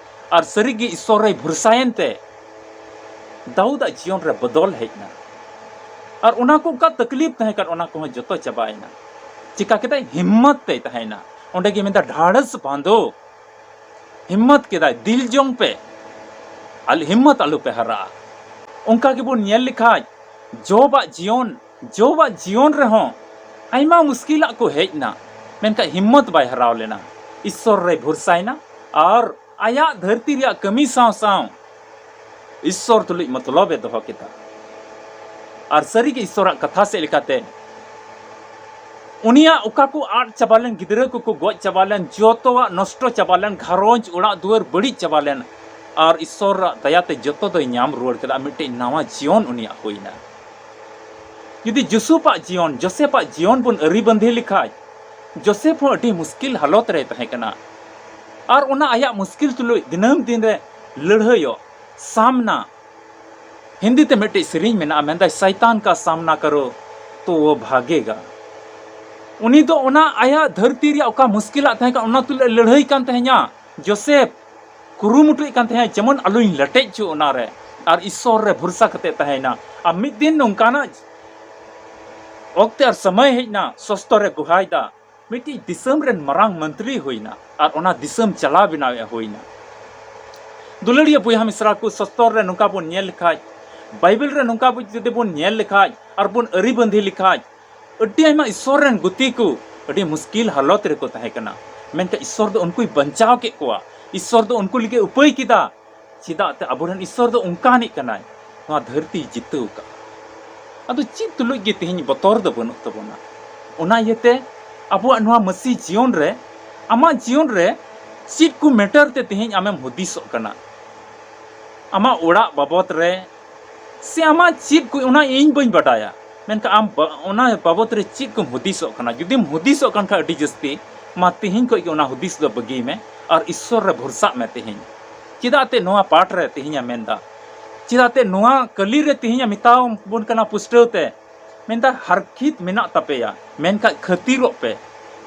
ᱟᱨ ᱥᱟᱹᱨᱤᱜᱮ ᱤᱥᱥᱚᱨ ᱨᱮᱭ ᱵᱷᱚᱨᱥᱟᱭᱮᱱ ᱛᱮ ᱫᱟᱣᱩᱫᱟᱜ ᱡᱤᱭᱚᱱ ᱨᱮ ᱵᱚᱫᱚᱞ ᱦᱮᱡ ᱮᱱᱟ᱾ ᱟᱨ ᱚᱱᱟ ᱠᱚ ᱚᱠᱟ ᱛᱟᱠᱞᱤᱯ ᱛᱟᱦᱮᱸ ᱠᱟᱱ, ᱚᱱᱟ ᱠᱚᱦᱚᱸ ᱡᱚᱛᱚ ᱪᱟᱵᱟᱭᱮᱱᱟ᱾ ᱪᱤᱠᱟ ᱠᱮᱫᱟᱭ? ᱦᱤᱢᱢᱚᱛ ᱛᱮᱭ ᱛᱟᱦᱮᱸᱭᱮᱱᱟ᱾ ᱚᱸᱰᱮ ᱜᱮ ᱢᱮᱱᱫᱟ, ᱰᱷᱟᱲᱚᱥ ᱵᱟᱸᱫᱷᱚ᱾ ᱦᱤᱢᱢᱚᱛ ᱠᱮᱫᱟᱭ, ᱫᱤᱞ ᱡᱚᱝ ᱯᱮ, ᱟᱞ-, ᱦᱤᱢᱢᱚᱛ ᱟᱞᱚ ᱯᱮ ᱦᱟᱨᱟᱜᱼᱟ᱾ ᱚᱱᱠᱟ ᱜᱮᱵᱚᱱ ᱧᱮᱞ ᱞᱮᱠᱷᱟᱡ, ᱡᱚᱵᱟᱜ ᱡᱤᱭᱚᱱ, ᱡᱚᱵᱟᱜ ᱡᱤᱭᱚᱱ ᱨᱮᱦᱚᱸ ᱟᱭᱢᱟ ᱢᱩᱥᱠᱤᱞᱟᱜ ᱠᱚ ᱦᱮᱡ ᱮᱱᱟ, ᱢᱮᱱᱠᱷᱟᱱ ᱦᱤᱢᱢᱚᱛ ᱵᱟᱭ ᱦᱟᱨᱟᱣ ᱞᱮᱱᱟ᱾ ᱤᱥᱥᱚᱨ ᱨᱮᱭ ᱵᱷᱚᱨᱥᱟᱭᱮᱱᱟ ᱟᱨ ᱟᱭᱟᱜ ᱫᱷᱟᱹᱨᱛᱤ ᱨᱮᱭᱟᱜ ᱠᱟᱹᱢᱤ ᱥᱟᱶ ᱥᱟᱶ ᱤᱥᱥᱚᱨ ᱛᱩᱞᱩᱡ ᱢᱚᱛᱞᱚᱵ ᱮ ᱫᱚᱦᱚ ᱠᱮᱫᱟ᱾ ᱟᱨ ᱥᱟᱹᱨᱤᱜᱮ ᱤᱥᱥᱚᱨᱟᱜ ᱠᱟᱛᱷᱟ ᱥᱮᱫ ᱞᱮᱠᱟᱛᱮ ᱩᱱᱤᱭᱟᱜ ᱚᱠᱟ ᱠᱚ ᱟᱫ ᱪᱟᱵᱟ ᱞᱮᱱ, ᱜᱤᱫᱽᱨᱟᱹ ᱠᱚᱠᱚ ᱜᱚᱡ ᱪᱟᱵᱟ ᱞᱮᱱ, ᱡᱚᱛᱚᱣᱟᱜ ᱱᱚᱥᱴᱚ ᱪᱟᱵᱟ ᱞᱮᱱ, ᱜᱷᱟᱨᱚᱸᱡᱽ, ᱚᱲᱟᱜ ᱫᱩᱣᱟᱹᱨ ᱵᱟᱹᱲᱤᱡ ᱪᱟᱵᱟ ᱞᱮᱱ, ᱟᱨ ᱤᱥᱥᱚᱨᱟᱜ ᱫᱟᱭᱟᱛᱮ ᱡᱚᱛᱚ ᱫᱚᱭ ᱧᱟᱢ ᱨᱩᱣᱟᱹᱲ ᱠᱮᱫᱟ᱾ ᱢᱤᱫᱴᱮᱡ ᱱᱟᱣᱟ ᱡᱤᱭᱚᱱ ᱩᱱᱤᱭᱟᱜ ᱦᱩᱭᱱᱟ᱾ ᱡᱩᱫᱤ ᱡᱩᱥᱩᱯᱟᱜ ᱡᱤᱭᱚᱱ, ᱡᱳᱥᱮᱯᱟᱜ ᱡᱤᱭᱚᱱ ᱵᱚᱱ ᱟᱹᱨᱤᱵᱟᱸᱫᱷᱤ ᱞᱮᱠᱷᱟᱡ, ᱡᱳᱥᱮᱯ ᱦᱚᱸ ᱟᱹᱰᱤ ᱢᱩᱥᱠᱤᱞ ᱦᱟᱞᱚᱛ ᱨᱮᱭ ᱛᱟᱦᱮᱸ ᱠᱟᱱᱟ᱾ ᱟᱨ ᱚᱱᱟ ᱟᱭᱟᱜ ᱢᱩᱥᱠᱤᱞ ᱛᱩᱞᱩᱡ ᱫᱤᱱᱟᱹᱢ ᱫᱤᱱ ᱨᱮ ᱞᱟᱹᱲᱦᱟᱹᱭᱚᱜ, ᱥᱟᱢᱱᱟ, ᱦᱤᱱᱫᱤ ᱛᱮ ᱢᱤᱫᱴᱮᱡ ᱥᱮᱨᱮᱧ ᱢᱮᱱᱟᱜᱼᱟ, ᱢᱮᱱᱫᱟᱭ, "ᱥᱟᱭᱛᱟᱱ ᱠᱟ ᱥᱟᱢᱱᱟ ᱠᱟᱨᱳ ᱛᱚ ᱣᱚ ᱵᱷᱟᱜᱮᱜᱟ᱾" ᱩᱱᱤ ᱫᱚ ᱚᱱᱟ ᱟᱭᱟᱜ ᱫᱷᱟᱹᱨᱛᱤ ᱨᱮᱭᱟᱜ ᱚᱠᱟ ᱢᱩᱥᱠᱤᱞᱟᱜ ᱛᱟᱦᱮᱸ ᱠᱟᱱᱟ, ᱚᱱᱟ ᱛᱩᱞᱩᱡ ᱞᱟᱹᱲᱦᱟᱹᱭ ᱠᱟᱱ ᱛᱟᱦᱮᱸᱧᱟ᱾ ᱡᱳᱥᱮᱯ ᱠᱩᱨᱩᱢᱩᱴᱩᱭᱮᱫ ᱠᱟᱱ ᱛᱟᱦᱮᱸᱫ, ᱡᱮᱢᱚᱱ ᱟᱞᱚᱧ ᱞᱮᱴᱮᱡ ᱦᱚᱪᱚ ᱚᱱᱟᱨᱮ, ᱟᱨ ᱤᱥᱥᱚᱨ ᱨᱮ ᱵᱷᱚᱨᱥᱟ ᱠᱟᱛᱮ ᱛᱟᱦᱮᱸᱭᱮᱱᱟ᱾ ᱟᱨ ᱢᱤᱫ ᱫᱤᱱ ᱱᱚᱝᱠᱟᱱᱟᱜ ᱚᱠᱛᱮ ᱟᱨ ᱥᱚᱢᱚᱭ ᱦᱮᱡ ᱮᱱᱟ, ᱥᱚᱥᱛᱚ ᱨᱮ ᱜᱚᱦᱟᱭ ᱫᱟ, ᱢᱤᱫᱴᱤᱡ ᱫᱤᱥᱚᱢ ᱨᱮᱱ ᱢᱟᱨᱟᱝ ᱢᱚᱱᱛᱨᱤ ᱦᱩᱭᱱᱟ, ᱟᱨ ᱚᱱᱟ ᱫᱤᱥᱚᱢ ᱪᱟᱞᱟᱣ ᱵᱮᱱᱟᱣᱮᱫ ᱦᱩᱭᱱᱟ᱾ ᱫᱩᱞᱟᱹᱲᱤᱭᱟᱹ ᱵᱚᱭᱦᱟ ᱢᱤᱥᱨᱟ ᱠᱚ, ᱥᱟᱥᱛᱚᱨ ᱨᱮ ᱱᱚᱝᱠᱟ ᱵᱚᱱ ᱧᱮᱞ ᱞᱮᱠᱷᱟᱡ, ᱵᱟᱭᱵᱮᱞ ᱨᱮ ᱱᱚᱝᱠᱟ ᱵᱚ-, ᱡᱩᱫᱤ ᱵᱚᱱ ᱧᱮᱞ ᱞᱮᱠᱷᱟᱡ ᱟᱨ ᱵᱚᱱ ᱟᱹᱨᱤ ᱵᱟᱸᱫᱷᱤ ᱞᱮᱠᱷᱟᱡ, ᱟᱹᱰᱤ ᱟᱭᱢᱟ ᱤᱥᱥᱚᱨ ᱨᱮᱱ ᱜᱩᱛᱤ ᱠᱚ ᱟᱹᱰᱤ ᱢᱩᱥᱠᱤᱞ ᱦᱟᱞᱚᱛ ᱨᱮᱠᱚ ᱛᱟᱦᱮᱸ ᱠᱟᱱᱟ, ᱢᱮᱱᱠᱷᱟᱱ ᱤᱥᱥᱚᱨ ᱫᱚ ᱩᱱᱠᱩᱭ ᱵᱟᱧᱪᱟᱣ ᱠᱮᱫ ᱠᱚᱣᱟ᱾ ᱤᱥᱥᱚᱨ ᱫᱚ ᱩᱱᱠᱩ ᱞᱟᱹᱜᱤᱫ ᱩᱯᱟᱹᱭ ᱠᱮᱫᱟ᱾ ᱪᱮᱫᱟᱜ ᱛᱮ ᱟᱵᱚᱨᱮᱱ ᱤᱥᱥᱚᱨ ᱫᱚ ᱚᱱᱠᱟᱱᱤᱡ ᱠᱟᱱᱟᱭ, ᱱᱚᱣᱟ ᱫᱷᱟᱹᱨᱛᱤᱭ ᱡᱤᱛᱟᱹᱣ ᱠᱟᱜᱼᱟ᱾ ᱟᱫᱚ ᱪᱮᱫ ᱛᱩᱞᱩᱡ ᱜᱮ ᱛᱮᱦᱮᱧ ᱵᱚᱛᱚᱨ ᱫᱚ ᱵᱟᱹᱱᱩᱜ ᱛᱟᱵᱚᱱᱟ? ᱚᱱᱟ ᱤᱭᱟᱹᱛᱮ ᱟᱵᱚᱣᱟᱜ ᱱᱚᱣᱟ ᱢᱟᱹᱥᱤ ᱡᱤᱭᱚᱱ ᱨᱮ, ᱟᱢᱟᱜ ᱡᱤᱭᱚᱱ ᱨᱮ ᱪᱮᱫ ᱠᱚ ᱢᱮᱴᱟᱨ ᱛᱮ ᱛᱮᱦᱮᱧ ᱟᱢᱮᱢ ᱦᱩᱫᱤᱥᱚᱜ ᱠᱟᱱᱟ? ᱟᱢᱟᱜ ᱚᱲᱟᱜ ᱵᱟᱵᱚᱫ ᱨᱮ ᱥᱮ ᱟᱢᱟᱜ ᱪᱮᱫ ᱠᱚ, ᱚᱱᱟ ᱤᱧ ᱵᱟᱹᱧ ᱵᱟᱰᱟᱭᱟ, ᱢᱮᱱᱠᱷᱟᱱ ᱟᱢ ᱵᱟ-, ᱚᱱᱟ ᱵᱟᱵᱚᱫ ᱨᱮ ᱪᱮᱫ ᱠᱚᱢ ᱦᱩᱫᱤᱥᱚᱜ ᱠᱟᱱᱟ? ᱡᱩᱫᱤᱢ ᱦᱩᱫᱤᱥᱚᱜ ᱠᱟᱱ ᱠᱷᱟᱱ ᱟᱹᱰᱤ ᱡᱟᱹᱥᱛᱤ, ᱢᱟ ᱛᱮᱦᱮᱧ ᱠᱷᱚᱱ ᱜᱮ ᱚᱱᱟ ᱦᱩᱫᱤᱥ ᱫᱚ ᱵᱟᱹᱜᱤᱭ ᱢᱮ ᱟᱨ ᱤᱥᱥᱚᱨ ᱨᱮ ᱵᱷᱚᱨᱥᱟᱜ ᱢᱮ ᱛᱮᱦᱮᱧ᱾ ᱪᱮᱫᱟᱜ ᱛᱮ ᱱᱚᱣᱟ ᱯᱟᱴ ᱨᱮ ᱛᱮᱦᱮᱧ ᱮ ᱢᱮᱱᱫᱟ? ᱪᱮᱫᱟᱜ ᱛᱮ ᱱᱚᱣᱟ ᱠᱟᱹᱞᱤ ᱨᱮ ᱛᱮᱦᱮᱧ ᱮ ᱢᱮᱛᱟᱣ ᱵᱚᱱ ᱠᱟᱱᱟ ᱯᱩᱥᱴᱟᱹᱣ ᱛᱮ? ᱢᱮᱱᱫᱟ, ᱦᱟᱨᱠᱷᱤᱛ ᱢᱮᱱᱟᱜ ᱛᱟᱯᱮᱭᱟ, ᱢᱮᱱᱠᱷᱟᱱ ᱠᱷᱟᱹᱛᱤᱨᱚᱜ ᱯᱮ,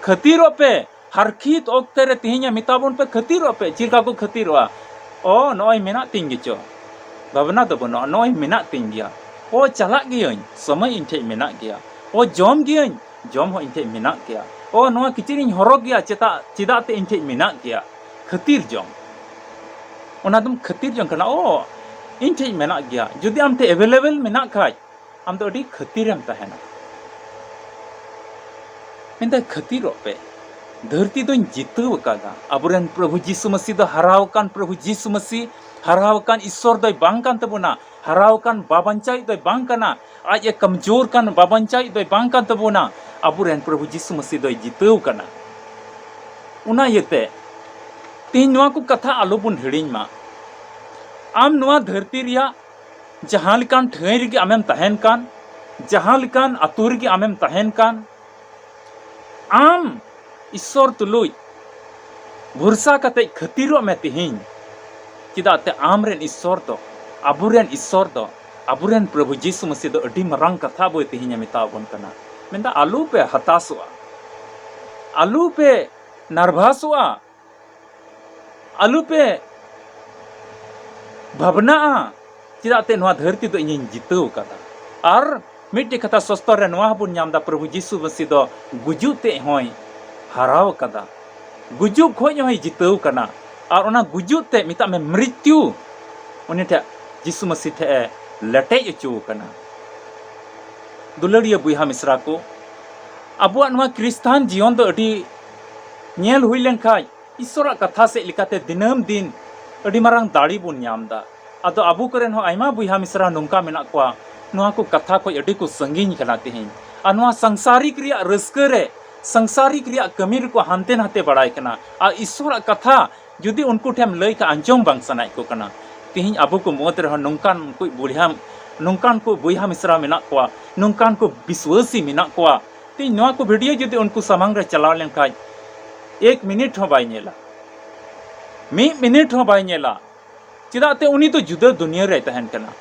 ᱠᱷᱟᱹᱛᱤᱨᱚᱜ ᱯᱮ᱾ ᱦᱟᱨᱠᱷᱤᱛ ᱚᱠᱛᱮ ᱨᱮ ᱛᱮᱦᱮᱧ ᱮ ᱢᱮᱛᱟ ᱵᱚᱱ ᱯᱮ, ᱠᱷᱟᱹᱛᱤᱨᱚᱜ ᱯᱮ᱾ ᱪᱮᱫ ᱞᱮᱠᱟ ᱠᱚ ᱠᱷᱟᱹᱛᱤᱨᱚᱜᱼᱟ? ᱚ, ᱱᱚᱜᱼᱚᱭ ᱢᱮᱱᱟᱜ ᱛᱤᱧ ᱜᱮᱪᱚ, ᱵᱷᱟᱵᱽᱱᱟ ᱫᱚ ᱵᱟᱹᱱᱩᱜᱼᱟ, ᱱᱚᱜᱼᱚᱭ ᱢᱮᱱᱟᱜ ᱛᱤᱧ ᱜᱮᱭᱟ᱾ ᱚ, ᱪᱟᱞᱟᱜ ᱜᱤᱭᱟᱹᱧ, ᱥᱚᱢᱚᱭ ᱤᱧ ᱴᱷᱮᱡ ᱢᱮᱱᱟᱜ ᱜᱮᱭᱟ᱾ ᱚ, ᱡᱚᱢ ᱜᱤᱭᱟᱹᱧ, ᱡᱚᱢ ᱦᱚᱸ ᱤᱧ ᱴᱷᱮᱡ ᱢᱮᱱᱟᱜ ᱜᱮᱭᱟ᱾ ᱚ, ᱱᱚᱣᱟ ᱠᱤᱪᱨᱤᱡ ᱤᱧ ᱦᱚᱨᱚᱜ ᱜᱮᱭᱟ, ᱪᱮᱫᱟᱜ, ᱪᱮᱫᱟᱜ ᱛᱮ ᱤᱧ ᱴᱷᱮᱡ ᱢᱮᱱᱟᱜ ᱜᱮᱭᱟ? ᱠᱷᱟᱹᱛᱤᱨ ᱡᱚᱝ᱾ ᱚᱱᱟ ᱫᱚᱢ ᱠᱷᱟᱹᱛᱤᱨ ᱡᱚᱝ ᱠᱟᱱᱟ, ᱚ, ᱤᱧ ᱴᱷᱮᱡ ᱢᱮᱱᱟᱜ ᱜᱮᱭᱟ᱾ ᱡᱩᱫᱤ ᱟᱢ ᱴᱷᱮᱡ ᱮᱵᱮᱞᱮᱵᱮᱞ ᱢᱮᱱᱟᱜ ᱠᱷᱟᱡ, ᱟᱢ ᱫᱚ ᱟᱹᱰᱤ ᱠᱷᱟᱹᱛᱤᱨᱮᱢ ᱛᱟᱦᱮᱱᱟ᱾ ᱢᱮᱱᱫᱟᱭ, ᱠᱷᱟᱹᱛᱤᱨᱚᱜ ᱯᱮ, ᱫᱷᱟᱹᱨᱛᱤ ᱫᱚᱧ ᱡᱤᱛᱟᱹᱣ ᱟᱠᱟᱫᱟ᱾ ᱟᱵᱚᱨᱮᱱ ᱯᱨᱚᱵᱷᱩ ᱡᱤᱥᱩ ᱢᱟᱹᱥᱤ ᱫᱚ ᱦᱟᱨᱟᱣ ᱟᱠᱟᱱ ᱯᱨᱚᱵᱷᱩ ᱡᱤᱥᱩ ᱢᱟᱹᱥᱤ, ᱦᱟᱨᱟᱣ ᱟᱠᱟᱱ ᱤᱥᱥᱚᱨ ᱫᱚᱭ ᱵᱟᱝ ᱠᱟᱱ ᱛᱟᱵᱚᱱᱟ, ᱦᱟᱨᱟᱣ ᱟᱠᱟᱱ ᱵᱟᱵᱟᱧᱪᱟᱣᱤᱡ ᱫᱚᱭ ᱵᱟᱝ ᱠᱟᱱᱟ, ᱟᱡ ᱮ ᱠᱚᱢᱡᱳᱨ ᱠᱟᱱ ᱵᱟᱵᱟᱧᱪᱟᱣᱤᱡ ᱫᱚᱭ ᱵᱟᱝ ᱠᱟᱱ ᱛᱟᱵᱚᱱᱟ᱾ ᱟᱵᱚᱨᱮᱱ ᱯᱨᱚᱵᱷᱩ ᱡᱤᱥᱩ ᱢᱟᱹᱥᱤ ᱫᱚᱭ ᱡᱤᱛᱟᱹᱣ ᱠᱟᱱᱟ᱾ ᱚᱱᱟ ᱤᱭᱟᱹᱛᱮ ᱛᱮᱦᱮᱧ ᱱᱚᱣᱟ ᱠᱚ ᱠᱟᱛᱷᱟ ᱟᱞᱚ ᱵᱚᱱ ᱦᱤᱲᱤᱧ ᱢᱟ᱾ ᱟᱢ ᱱᱚᱣᱟ ᱫᱷᱟᱹᱨᱛᱤ ᱨᱮᱭᱟᱜ ᱡᱟᱦᱟᱸ ᱞᱮᱠᱟᱱ ᱴᱷᱟᱹᱭ ᱨᱮᱜᱮ ᱟᱢᱮᱢ ᱛᱟᱦᱮᱱ ᱠᱟᱱ, ᱡᱟᱦᱟᱸ ᱞᱮᱠᱟᱱ ᱟᱛᱳ ᱨᱮᱜᱮ ᱟᱢᱮᱢ ᱛᱟᱦᱮᱱ ᱠᱟᱱ, ᱟᱢ ᱤᱥᱥᱚᱨ ᱛᱩᱞᱩᱡ ᱵᱷᱚᱨᱥᱟ ᱠᱟᱛᱮ ᱠᱷᱟᱹᱛᱤᱨᱚᱜ ᱢᱮ ᱛᱮᱦᱮᱧ᱾ ᱪᱮᱫᱟᱜ ᱛᱮ ᱟᱢᱨᱮᱱ ᱤᱥᱥᱚᱨ ᱫᱚ, ᱟᱵᱚᱨᱮᱱ ᱤᱥᱥᱚᱨ ᱫᱚ, ᱟᱵᱚᱨᱮᱱ ᱯᱨᱚᱵᱷᱩ ᱡᱤᱥᱩ ᱢᱟᱹᱥᱤ ᱫᱚ ᱟᱹᱰᱤ ᱢᱟᱨᱟᱝ ᱠᱟᱛᱷᱟ ᱵᱚᱭ ᱛᱮᱦᱮᱧ ᱮ ᱢᱮᱛᱟ ᱵᱚᱱ ᱠᱟᱱᱟ᱾ ᱢᱮᱱᱫᱟ, ᱟᱞᱚ ᱯᱮ ᱦᱟᱛᱟᱥᱚᱜᱼᱟ, ᱟᱞᱚ ᱯᱮ ᱱᱟᱨᱵᱷᱟᱥᱚᱜᱼᱟ, ᱟᱞᱚ ᱯᱮ ᱵᱷᱟᱵᱽᱱᱟᱜᱼᱟ, ᱪᱮᱫᱟᱜ ᱛᱮ ᱱᱚᱣᱟ ᱫᱷᱟᱹᱨᱛᱤ ᱫᱚ ᱤᱧᱤᱧ ᱡᱤᱛᱟᱹᱣ ᱠᱟᱫᱟ᱾ ᱟᱨ ᱢᱤᱫᱴᱮᱡ ᱠᱟᱛᱷᱟ ᱥᱚᱥᱛᱚᱨ ᱨᱮ ᱱᱚᱣᱟ ᱦᱚᱸᱵᱚᱱ ᱧᱟᱢ ᱮᱫᱟ, ᱯᱨᱚᱵᱷᱩ ᱡᱤᱥᱩ ᱢᱟᱹᱥᱤ ᱫᱚ ᱜᱩᱡᱩᱜ ᱛᱮ ᱦᱚᱸᱭ ᱦᱟᱨᱟᱣ ᱠᱟᱫᱟ, ᱜᱩᱡᱩᱜ ᱠᱷᱚᱡ ᱦᱚᱸᱭ ᱡᱤᱛᱟᱹᱣ ᱠᱟᱱᱟ᱾ ᱟᱨ ᱚᱱᱟ ᱜᱩᱡᱩᱜ ᱛᱮ, ᱢᱮᱛᱟᱜ ᱢᱮ ᱢᱨᱤᱛᱭᱩ, ᱩᱱᱤ ᱴᱷᱮᱱ ᱡᱤᱥᱩ ᱢᱟᱹᱥᱤ ᱴᱷᱮᱱ ᱮ ᱞᱮᱴᱮᱡ ᱦᱚᱪᱚ ᱟᱠᱟᱱᱟ᱾ ᱫᱩᱞᱟᱹᱲᱤᱭᱟᱹ ᱵᱚᱭᱦᱟ ᱢᱤᱥᱨᱟ ᱠᱚ, ᱟᱵᱚᱣᱟᱜ ᱱᱚᱣᱟ ᱠᱷᱨᱤᱥᱴᱟᱱ ᱡᱤᱭᱚᱱ ᱫᱚ ᱟᱹᱰᱤ, ᱧᱮᱞ ᱦᱩᱭ ᱞᱮᱱᱠᱷᱟᱡ, ᱤᱥᱚᱨᱟᱜ ᱠᱟᱛᱷᱟ ᱥᱮᱫ ᱞᱮᱠᱟᱛᱮ ᱫᱤᱱᱟᱹᱢ ᱫᱤᱱ ᱟᱹᱰᱤ ᱢᱟᱨᱟᱝ ᱫᱟᱲᱮ ᱵᱚᱱ ᱧᱟᱢ ᱮᱫᱟ᱾ ᱟᱫᱚ ᱟᱵᱚ ᱠᱚᱨᱮᱱ ᱦᱚᱸ ᱟᱭᱢᱟ ᱵᱚᱭᱦᱟ ᱢᱤᱥᱨᱟ ᱱᱚᱝᱠᱟ ᱢᱮᱱᱟᱜ ᱠᱚᱣᱟ, ᱱᱚᱣᱟ ᱠᱚ ᱠᱟᱛᱷᱟ ᱠᱷᱚᱱ ᱟᱹᱰᱤ ᱠᱚ ᱥᱟᱺᱜᱤᱧ ᱠᱟᱱᱟ ᱛᱮᱦᱮᱧ᱾ ᱟᱨ ᱱᱚᱣᱟ ᱥᱟᱝᱥᱟᱨᱤᱠ ᱨᱮᱭᱟᱜ ᱨᱟᱹᱥᱠᱟᱹ ᱨᱮ, ᱥᱟᱝᱥᱟᱨᱤᱠ ᱨᱮᱭᱟᱜ ᱠᱟᱹᱢᱤ ᱨᱮᱠᱚ ᱦᱟᱱᱛᱮ ᱱᱟᱛᱮ ᱵᱟᱲᱟᱭ ᱠᱟᱱᱟ᱾ ᱟᱨ ᱤᱥᱚᱨᱟᱜ ᱠᱟᱛᱷᱟ ᱡᱩᱫᱤ ᱩᱱᱠᱩ ᱴᱷᱮᱱ ᱞᱟᱹᱭ ᱠᱷᱟᱱ ᱟᱸᱡᱚᱢ ᱵᱟᱝ ᱥᱟᱱᱟᱭᱮᱫ ᱠᱚ ᱠᱟᱱᱟ᱾ ᱛᱮᱦᱮᱧ ᱟᱵᱚ ᱠᱚ ᱢᱩᱫᱽ ᱨᱮᱦᱚᱸ ᱱᱚᱝᱠᱟᱱ ᱠᱚ ᱵᱚᱭᱦᱟ, ᱱᱚᱝᱠᱟᱱ ᱠᱚ ᱵᱚᱭᱦᱟ ᱢᱤᱥᱨᱟ ᱢᱮᱱᱟᱜ ᱠᱚᱣᱟ, ᱱᱚᱝᱠᱟᱱ ᱠᱚ ᱵᱤᱥᱣᱟᱹᱥᱤ ᱢᱮᱱᱟᱜ ᱠᱚᱣᱟ᱾ ᱛᱮᱦᱮᱧ ᱱᱚᱣᱟ ᱠᱚ ᱵᱷᱤᱰᱤᱭᱳ ᱡᱩᱫᱤ ᱩᱱᱠᱩ ᱥᱟᱢᱟᱝ ᱨᱮ ᱪᱟᱞᱟᱣ ᱞᱮᱱᱠᱷᱟᱡ, ᱮᱠ ᱢᱤᱱᱤᱴ ᱦᱚᱸ ᱵᱟᱭ ᱧᱮᱞᱟ, ᱢᱤᱫ ᱢᱤᱱᱤᱴ ᱦᱚᱸ ᱵᱟᱭ ᱧᱮᱞᱟ᱾ ᱪᱮᱫᱟᱜ ᱛᱮ ᱩᱱᱤ ᱫᱚ ᱡᱩᱫᱟᱹ ᱫᱩᱱᱤᱭᱟᱹ ᱨᱮᱭ ᱛᱟᱦᱮᱱ ᱠᱟᱱᱟ᱾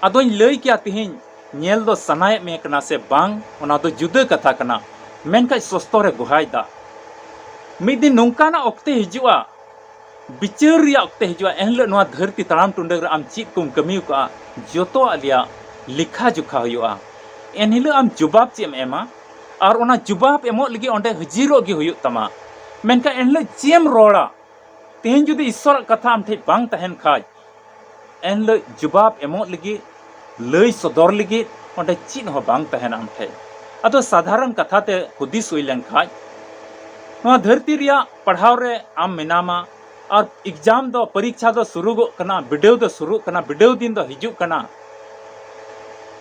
ᱟᱫᱚᱧ ᱞᱟᱹᱭ ᱠᱮᱭᱟ ᱛᱮᱦᱮᱧ ᱧᱮᱞ ᱫᱚ ᱥᱟᱱᱟᱭᱮᱫ ᱢᱮ ᱠᱟᱱᱟ ᱥᱮ ᱵᱟᱝ, ᱚᱱᱟ ᱫᱚ ᱡᱩᱫᱟᱹ ᱠᱟᱛᱷᱟ ᱠᱟᱱᱟ᱾ ᱢᱮᱱᱠᱷᱟᱡ ᱥᱚᱥᱛᱚ ᱨᱮ ᱜᱚᱦᱟᱭ ᱫᱟ᱾ ᱢᱤᱫ ᱫᱤᱱ ᱱᱚᱝᱠᱟᱱᱟᱜ ᱚᱠᱛᱮ ᱦᱤᱡᱩᱜᱼᱟ, ᱵᱤᱪᱟᱹᱨ ᱨᱮᱭᱟᱜ ᱚᱠᱛᱮ ᱦᱤᱡᱩᱜᱼᱟ, ᱮᱱᱦᱤᱞᱳᱜ ᱱᱚᱣᱟ ᱫᱷᱟᱹᱨᱛᱤ ᱛᱟᱲᱟᱢ ᱴᱩᱰᱟᱹᱜ ᱨᱮ ᱟᱢ ᱪᱮᱫ ᱠᱚᱢ ᱠᱟᱹᱢᱤ ᱟᱠᱟᱫᱼᱟ, ᱡᱚᱛᱚᱣᱟᱜ ᱨᱮᱭᱟᱜ ᱞᱮᱠᱷᱟ ᱡᱚᱠᱷᱟ ᱦᱩᱭᱩᱜᱼᱟ᱾ ᱮᱱᱦᱤᱞᱳᱜ ᱟᱢ ᱡᱚᱵᱟᱵ ᱪᱮᱫ ᱮᱢ ᱮᱢᱟ, ᱟᱨ ᱚᱱᱟ ᱡᱚᱵᱟᱵ ᱮᱢᱚᱜ ᱞᱟᱹᱜᱤᱫ ᱚᱸᱰᱮ ᱦᱟᱹᱡᱤᱨᱚᱜ ᱜᱮ ᱦᱩᱭᱩᱜ ᱛᱟᱢᱟ᱾ ᱢᱮᱱᱠᱷᱟᱱ ᱮᱱᱦᱤᱞᱳᱜ ᱪᱮᱫ ᱮᱢ ᱨᱚᱲᱟ? ᱛᱮᱦᱮᱧ ᱡᱩᱫᱤ ᱤᱥᱚᱨᱟᱜ ᱠᱟᱛᱷᱟ ᱟᱢ ᱴᱷᱮᱱ ᱵᱟᱝ ᱛᱟᱦᱮᱱ ᱠᱷᱟᱡ, ᱮᱱᱦᱤᱞᱳᱜ ᱡᱚᱵᱟᱵ ᱮᱢᱚᱜ ᱞᱟᱹᱜᱤᱫ, ᱞᱟᱹᱭ ᱥᱚᱫᱚᱨ ᱞᱟᱹᱜᱤᱫ ᱚᱸᱰᱮ ᱪᱮᱫ ᱦᱚᱸ ᱵᱟᱝ ᱛᱟᱦᱮᱱᱟ ᱟᱢ ᱴᱷᱮᱱ᱾ ᱟᱫᱚ ᱥᱟᱫᱷᱟᱨᱚᱱ ᱠᱟᱛᱷᱟ ᱛᱮ ᱦᱩᱫᱤᱥ ᱦᱩᱭ ᱞᱮᱱ ᱠᱷᱟᱡ, ᱱᱚᱣᱟ ᱫᱷᱟᱹᱨᱛᱤ ᱨᱮᱭᱟᱜ ᱯᱟᱲᱦᱟᱣ ᱨᱮ ᱟᱢ ᱢᱮᱱᱟᱢᱟ, ᱟᱨ ᱮᱠᱡᱟᱢ ᱫᱚ, ᱯᱚᱨᱤᱠᱠᱷᱟ ᱫᱚ ᱥᱩᱨᱩᱜᱚᱜ ᱠᱟᱱᱟ, ᱵᱤᱰᱟᱹᱣ ᱫᱚ ᱥᱩᱨᱩᱜ ᱠᱟᱱᱟ, ᱵᱤᱰᱟᱹᱣ ᱫᱤᱱ ᱫᱚ ᱦᱤᱡᱩᱜ ᱠᱟᱱᱟ,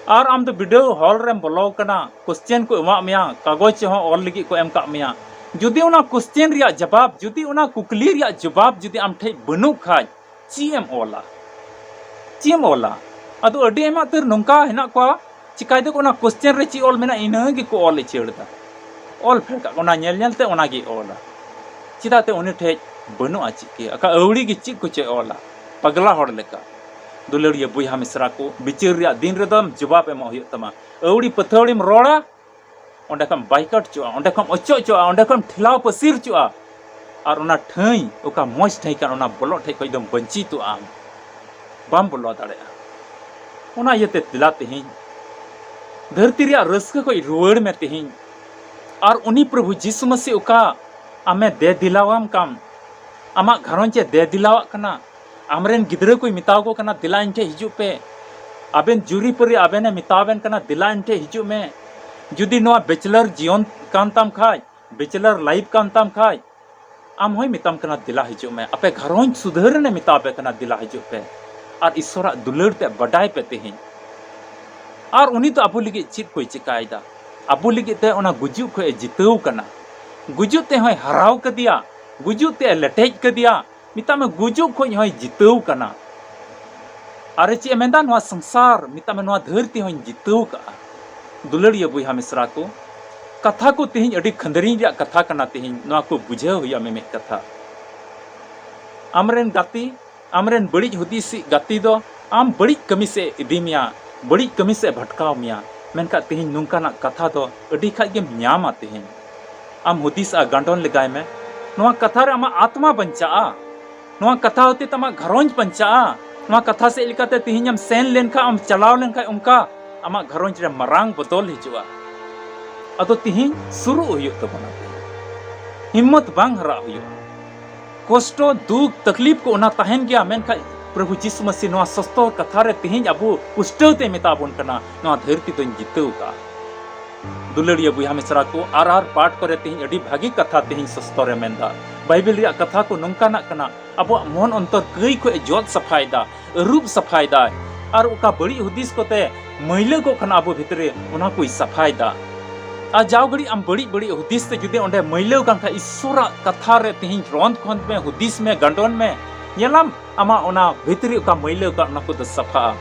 ᱟᱨ ᱟᱢ ᱫᱚ ᱵᱤᱰᱟᱹᱣ ᱦᱚᱞ ᱨᱮᱢ ᱵᱚᱞᱚ ᱟᱠᱟᱱᱟ, ᱠᱚᱥᱪᱮᱱ ᱠᱚ ᱮᱢᱟᱜ ᱢᱮᱭᱟ, ᱠᱟᱜᱚᱡᱽ ᱦᱚᱸ ᱚᱞ ᱞᱟᱹᱜᱤᱫ ᱠᱚ ᱮᱢ ᱠᱟᱜ ᱢᱮᱭᱟ᱾ ᱡᱩᱫᱤ ᱚᱱᱟ ᱠᱚᱥᱪᱮᱱ ᱨᱮᱭᱟᱜ ᱡᱟᱵᱟᱵ, ᱡᱩᱫᱤ ᱚᱱᱟ ᱠᱩᱠᱞᱤ ᱨᱮᱭᱟᱜ ᱡᱚᱵᱟᱵ ᱡᱩᱫᱤ ᱟᱢ ᱴᱷᱮᱡ ᱵᱟᱹᱱᱩᱜ ᱠᱷᱟᱡ, ᱪᱮᱫ ᱮᱢ ᱚᱞᱟ? ᱪᱮᱫ ᱮᱢ ᱚᱞᱟ? ᱟᱫᱚ ᱟᱹᱰᱤ ᱟᱭᱢᱟ ᱩᱛᱟᱹᱨ ᱱᱚᱝᱠᱟ ᱦᱮᱱᱟᱜ ᱠᱚᱣᱟ, ᱪᱤᱠᱟᱹᱭ ᱫᱟᱠᱚ, ᱚᱱᱟ ᱠᱚᱥᱪᱮᱱ ᱨᱮ ᱪᱮᱫ ᱚᱞ ᱢᱮᱱᱟᱜᱼᱟ, ᱤᱱᱟᱹ ᱜᱮᱠᱚ ᱚᱞ ᱩᱪᱟᱹᱲ ᱮᱫᱟ᱾ ᱚᱞ ᱯᱷᱮᱰ ᱠᱟᱜ, ᱚᱱᱟ ᱧᱮᱞ ᱧᱮᱞ ᱛᱮ ᱚᱱᱟ ᱜᱮᱭ ᱚᱞᱟ᱾ ᱪᱮᱫᱟᱜ ᱛᱮ ᱩᱱᱤ ᱴᱷᱮᱡ ᱵᱟᱹᱱᱩᱜᱼᱟ ᱪᱮᱫ ᱜᱮ, ᱟᱠᱟ ᱟᱹᱣᱲᱤ ᱜᱮ ᱪᱮᱫ ᱠᱚᱪᱚᱭ ᱚᱞᱟ, ᱯᱟᱜᱽᱞᱟ ᱦᱚᱲ ᱞᱮᱠᱟ᱾ ᱫᱩᱞᱟᱹᱲᱤᱭᱟᱹ ᱵᱚᱭᱦᱟ ᱢᱤᱥᱨᱟ ᱠᱚ, ᱵᱤᱪᱟᱹᱨ ᱨᱮᱭᱟᱜ ᱫᱤᱱ ᱨᱮᱫᱚ ᱡᱚᱵᱟᱵ ᱮᱢᱚᱜ ᱦᱩᱭᱩᱜ ᱛᱟᱢᱟ᱾ ᱟᱹᱣᱲᱤ ᱯᱟᱹᱛᱷᱟᱹᱣᱲᱤᱢ ᱨᱚᱲᱟ, ᱚᱸᱰᱮ ᱠᱷᱚᱱ ᱵᱟᱭᱠᱟᱴ ᱦᱚᱪᱚᱜᱼᱟ, ᱚᱸᱰᱮ ᱠᱷᱚᱱ ᱚᱪᱚᱜ ᱦᱚᱪᱚᱜᱼᱟ, ᱚᱸᱰᱮ ᱠᱷᱚᱱ ᱴᱷᱮᱞᱟᱣ ᱯᱟᱹᱥᱤᱨ ᱦᱚᱪᱚᱜᱼᱟ᱾ ᱟᱨ ᱚᱱᱟ ᱴᱷᱟᱹᱭ, ᱚᱠᱟ ᱢᱚᱡᱽ ᱴᱷᱟᱹᱭ ᱠᱟᱱ, ᱚᱱᱟ ᱵᱚᱞᱚᱜ ᱴᱷᱮᱡ ᱠᱷᱚᱡ ᱫᱚᱢ ᱵᱚᱧᱪᱤᱛᱚᱜᱼᱟ, ᱟᱢ ᱵᱟᱢ ᱵᱚᱞᱚ ᱫᱟᱲᱮᱭᱟᱜᱼᱟ᱾ ᱚᱱᱟ ᱤᱭᱟᱹᱛᱮ ᱫᱮᱞᱟ ᱛᱮᱦᱮᱧ ᱫᱷᱟᱹᱨᱛᱤ ᱨᱮᱭᱟᱜ ᱨᱟᱹᱥᱠᱟᱹ ᱠᱷᱚᱡ ᱨᱩᱣᱟᱹᱲ ᱢᱮ ᱛᱮᱦᱮᱧ᱾ ᱟᱨ ᱩᱱᱤ ᱯᱨᱚᱵᱷᱩ ᱡᱤᱥᱩ ᱢᱟᱹᱥᱤ ᱚᱠᱟ ᱟᱢᱮ ᱫᱮ ᱫᱮᱞᱟᱣᱟᱢ ᱠᱟᱱ, ᱟᱢᱟᱜ ᱜᱷᱟᱨᱚᱸᱡᱽ ᱮ ᱫᱮ ᱫᱮᱞᱟᱣᱟᱜ ᱠᱟᱱᱟ᱾ ᱟᱢᱨᱮᱱ ᱜᱤᱫᱽᱨᱟᱹ ᱠᱚᱭ ᱢᱮᱛᱟᱣ ᱠᱚ ᱠᱟᱱᱟ, "ᱫᱮᱞᱟ ᱤᱧ ᱴᱷᱮᱡ ᱦᱤᱡᱩᱜ ᱯᱮ᱾" ᱟᱵᱮᱱ ᱡᱩᱨᱤᱯᱟᱹᱨᱤ ᱟᱵᱮᱱ ᱮ ᱢᱮᱛᱟᱣ ᱵᱮᱱ ᱠᱟᱱᱟ, "ᱫᱮᱞᱟ ᱤᱧ ᱴᱷᱮᱡ ᱦᱤᱡᱩᱜ ᱢᱮ᱾" ᱡᱩᱫᱤ ᱱᱚᱣᱟ ᱵᱮᱪᱞᱟᱨ ᱡᱤᱭᱚᱱ ᱠᱟᱱ ᱛᱟᱢ ᱠᱷᱟᱡ, ᱵᱮᱪᱞᱟᱨ ᱞᱟᱭᱤᱯᱷ ᱠᱟᱱ ᱛᱟᱢ ᱠᱷᱟᱡ, ᱟᱢ ᱦᱚᱸᱭ ᱢᱮᱛᱟᱢ ᱠᱟᱱᱟ, "ᱫᱮᱞᱟ ᱦᱤᱡᱩᱜ ᱢᱮ᱾" ᱟᱯᱮ ᱜᱷᱟᱨᱚᱸᱡᱽ ᱥᱩᱫᱷᱟᱹᱨ ᱨᱮᱱᱮ ᱢᱮᱛᱟᱣ ᱯᱮ ᱠᱟᱱᱟ, "ᱫᱮᱞᱟ ᱦᱤᱡᱩᱜ ᱯᱮ᱾" ᱟᱨ ᱤᱥᱥᱚᱨᱟᱜ ᱫᱩᱞᱟᱹᱲ ᱛᱮ ᱵᱟᱰᱟᱭ ᱯᱮ ᱛᱮᱦᱮᱧ᱾ ᱟᱨ ᱩᱱᱤ ᱫᱚ ᱟᱵᱚ ᱞᱟᱹᱜᱤᱫ ᱪᱮᱫ ᱠᱚᱭ ᱪᱮᱠᱟᱭᱮᱫᱟ? ᱟᱵᱚ ᱞᱟᱹᱜᱤᱫ ᱛᱮ ᱚᱱᱟ ᱜᱩᱡᱩᱜ ᱠᱷᱚᱡ ᱮ ᱡᱤᱛᱟᱹᱣ ᱠᱟᱱᱟ᱾ ᱜᱩᱡᱩᱜ ᱛᱮᱦᱚᱸᱭ ᱦᱟᱨᱟᱣ ᱠᱟᱫᱮᱭᱟ, ᱜᱩᱡᱩᱜ ᱛᱮ ᱮ ᱞᱮᱴᱮᱡ ᱠᱟᱫᱮᱭᱟ᱾ ᱢᱮᱛᱟᱜ ᱢᱮ, ᱜᱩᱡᱩᱜ ᱠᱷᱚᱡ ᱦᱚᱸᱭ ᱡᱤᱛᱟᱹᱣ ᱠᱟᱱᱟ᱾ ᱟᱨ ᱪᱮᱫ ᱮ ᱢᱮᱱᱫᱟ? ᱱᱚᱣᱟ ᱥᱚᱝᱥᱟᱨ, ᱢᱮᱛᱟᱜ ᱢᱮ, ᱱᱚᱣᱟ ᱫᱷᱟᱹᱨᱛᱤ ᱦᱚᱸᱧ ᱡᱤᱛᱟᱹᱣ ᱠᱟᱜᱼᱟ᱾ ᱫᱩᱞᱟᱹᱲᱤᱭᱟᱹ ᱵᱚᱭᱦᱟ ᱢᱤᱥᱨᱟ ᱠᱚ, ᱠᱟᱛᱷᱟ ᱠᱚ ᱛᱮᱦᱮᱧ ᱟᱹᱰᱤ ᱠᱷᱟᱹᱱᱫᱟᱹᱨᱤᱧ ᱨᱮᱭᱟᱜ ᱠᱟᱛᱷᱟ ᱠᱟᱱᱟ᱾ ᱛᱮᱦᱮᱧ ᱱᱚᱣᱟ ᱠᱚ ᱵᱩᱡᱷᱟᱹᱣ ᱦᱩᱭᱩᱜᱼᱟ᱾ ᱢᱤᱢᱤᱫ ᱠᱟᱛᱷᱟ, ᱟᱢᱨᱮᱱ ᱜᱟᱛᱮ, ᱟᱢᱨᱮᱱ ᱵᱟᱹᱲᱤᱡ ᱦᱩᱫᱤᱥᱤᱡ ᱜᱟᱛᱮ ᱫᱚ ᱟᱢ ᱵᱟᱹᱲᱤᱡ ᱠᱟᱹᱢᱤ ᱥᱮᱫ ᱤᱫᱤ ᱢᱮᱭᱟ, ᱵᱟᱹᱲᱤᱡ ᱠᱟᱹᱢᱤ ᱥᱮᱫ ᱵᱷᱟᱴᱠᱟᱣ ᱢᱮᱭᱟ᱾ ᱢᱮᱱᱠᱷᱟᱱ ᱛᱮᱦᱮᱧ ᱱᱚᱝᱠᱟᱱᱟᱜ ᱠᱟᱛᱷᱟ ᱫᱚ ᱟᱹᱰᱤ ᱠᱷᱟᱡ ᱜᱮᱢ ᱧᱟᱢᱟ᱾ ᱛᱮᱦᱮᱧ ᱟᱢ ᱦᱩᱫᱤᱥ ᱟᱨ ᱜᱟᱸᱰᱚᱱ ᱞᱮᱜᱟᱭ ᱢᱮ᱾ ᱱᱚᱣᱟ ᱠᱟᱛᱷᱟ ᱨᱮ ᱟᱢᱟᱜ ᱟᱛᱢᱟ ᱵᱟᱧᱪᱟᱜᱼᱟ᱾ ᱱᱚᱣᱟ ᱠᱟᱛᱷᱟ ᱦᱚᱛᱮᱛᱮ ᱟᱢᱟᱜ ᱜᱷᱟᱨᱚᱸᱡᱽ ᱵᱟᱧᱪᱟᱜᱼᱟ᱾ ᱱᱚᱣᱟ ᱠᱟᱛᱷᱟ ᱥᱮᱫ ᱞᱮᱠᱟᱛᱮ ᱛᱮᱦᱮᱧ ᱮᱢ ᱥᱮᱱ ᱞᱮᱱᱠᱷᱟᱱ, ᱟᱢ ᱪᱟᱞᱟᱣ ᱞᱮᱱᱠᱷᱟᱱ, ᱚᱱᱠᱟ ᱟᱢᱟᱜ ᱜᱷᱟᱨᱚᱸᱡᱽ ᱨᱮ ᱢᱟᱨᱟᱝ ᱵᱚᱫᱚᱞ ᱦᱤᱡᱩᱜᱼᱟ᱾ ᱟᱫᱚ ᱛᱮᱦᱮᱧ ᱥᱩᱨᱩᱜ ᱦᱩᱭᱩᱜ ᱛᱟᱵᱚᱱᱟ᱾ ᱦᱤᱢᱢᱚᱛ ᱵᱟᱝ ᱦᱟᱨᱟᱜ ᱦᱩᱭᱩᱜᱼᱟ᱾ ᱠᱚᱥᱴᱚ, ᱫᱩᱠ, ᱛᱟᱠᱞᱤᱯ ᱠᱚ ᱚᱱᱟ ᱛᱟᱦᱮᱱ ᱜᱮᱭᱟ, ᱢᱮᱱᱠᱷᱟᱱ ᱯᱨᱚᱵᱷᱩ ᱡᱤᱥᱩ ᱢᱟᱹᱥᱤ ᱱᱚᱣᱟ ᱥᱚᱥᱛᱚᱨ ᱠᱟᱛᱷᱟ ᱨᱮ ᱛᱮᱦᱮᱧ ᱟᱵᱚ ᱯᱩᱥᱴᱟᱹᱣ ᱛᱮ ᱢᱮᱛᱟ ᱵᱚᱱ ᱠᱟᱱᱟ, "ᱱᱚᱣᱟ ᱫᱷᱟᱹᱨᱛᱤ ᱫᱚᱧ ᱡᱤᱛᱟᱹᱣ ᱠᱟᱜᱼᱟ᱾" ᱫᱩᱞᱟᱹᱲᱤᱭᱟᱹ ᱵᱚᱭᱦᱟ ᱢᱤᱥᱨᱟ ᱠᱚ, ᱟᱨ ᱟᱨ ᱯᱟᱴ ᱠᱚᱨᱮ ᱛᱮᱦᱮᱧ ᱟᱹᱰᱤ ᱵᱷᱟᱹᱜᱤ ᱠᱟᱛᱷᱟ ᱛᱮᱦᱮᱧ ᱥᱚᱥᱛᱚᱨ ᱮ ᱢᱮᱱᱫᱟ᱾ ᱵᱟᱭᱵᱮᱞ ᱨᱮᱭᱟᱜ ᱠᱟᱛᱷᱟ ᱠᱚ ᱱᱚᱝᱠᱟᱱᱟᱜ ᱠᱟᱱᱟ, ᱟᱵᱚᱣᱟᱜ ᱢᱚᱱ ᱚᱱᱛᱚᱨ ᱠᱟᱹᱭ ᱠᱷᱚᱡ ᱮ ᱡᱚᱫ ᱥᱟᱯᱷᱟᱭᱮᱫᱟ, ᱟᱹᱨᱩᱵ ᱥᱟᱯᱷᱟᱭᱮᱫᱟᱭ᱾ ᱟᱨ ᱚᱠᱟ ᱵᱟᱹᱲᱤᱡ ᱦᱩᱫᱤᱥ ᱠᱚᱛᱮ ᱢᱟᱹᱭᱞᱟᱹ ᱠᱚᱜ ᱠᱟᱱᱟ ᱟᱵᱚ ᱵᱷᱤᱛᱨᱤ, ᱚᱱᱟ ᱠᱚᱭ ᱥᱟᱯᱷᱟᱭᱮᱫᱟ᱾ ᱟᱨ ᱡᱟᱣ ᱜᱷᱟᱹᱲᱤᱡ ᱟᱢ ᱵᱟᱹᱲᱤᱡ ᱵᱟᱹᱲᱤᱡ ᱦᱩᱫᱤᱥ ᱛᱮ ᱡᱩᱫᱤ ᱚᱸᱰᱮ ᱢᱟᱹᱭᱞᱟᱹᱣ ᱠᱟᱱ ᱠᱷᱟᱡ, ᱤᱥᱥᱚᱨᱟᱜ ᱠᱟᱛᱷᱟ ᱨᱮ ᱛᱮᱦᱮᱧ ᱨᱚᱸᱫ ᱠᱷᱚᱸᱫ ᱢᱮ, ᱦᱩᱫᱤᱥ ᱢᱮ, ᱜᱟᱸᱰᱚᱱ ᱢᱮ, ᱧᱮᱞᱟᱢ ᱟᱢᱟᱜ ᱚᱱᱟ ᱵᱷᱤᱛᱨᱤ ᱚᱠᱟ ᱢᱟᱹᱭᱞᱟᱹᱣ ᱠᱟᱜ, ᱚᱱᱟ ᱠᱚᱫᱚ ᱥᱟᱯᱷᱟᱜᱼᱟ᱾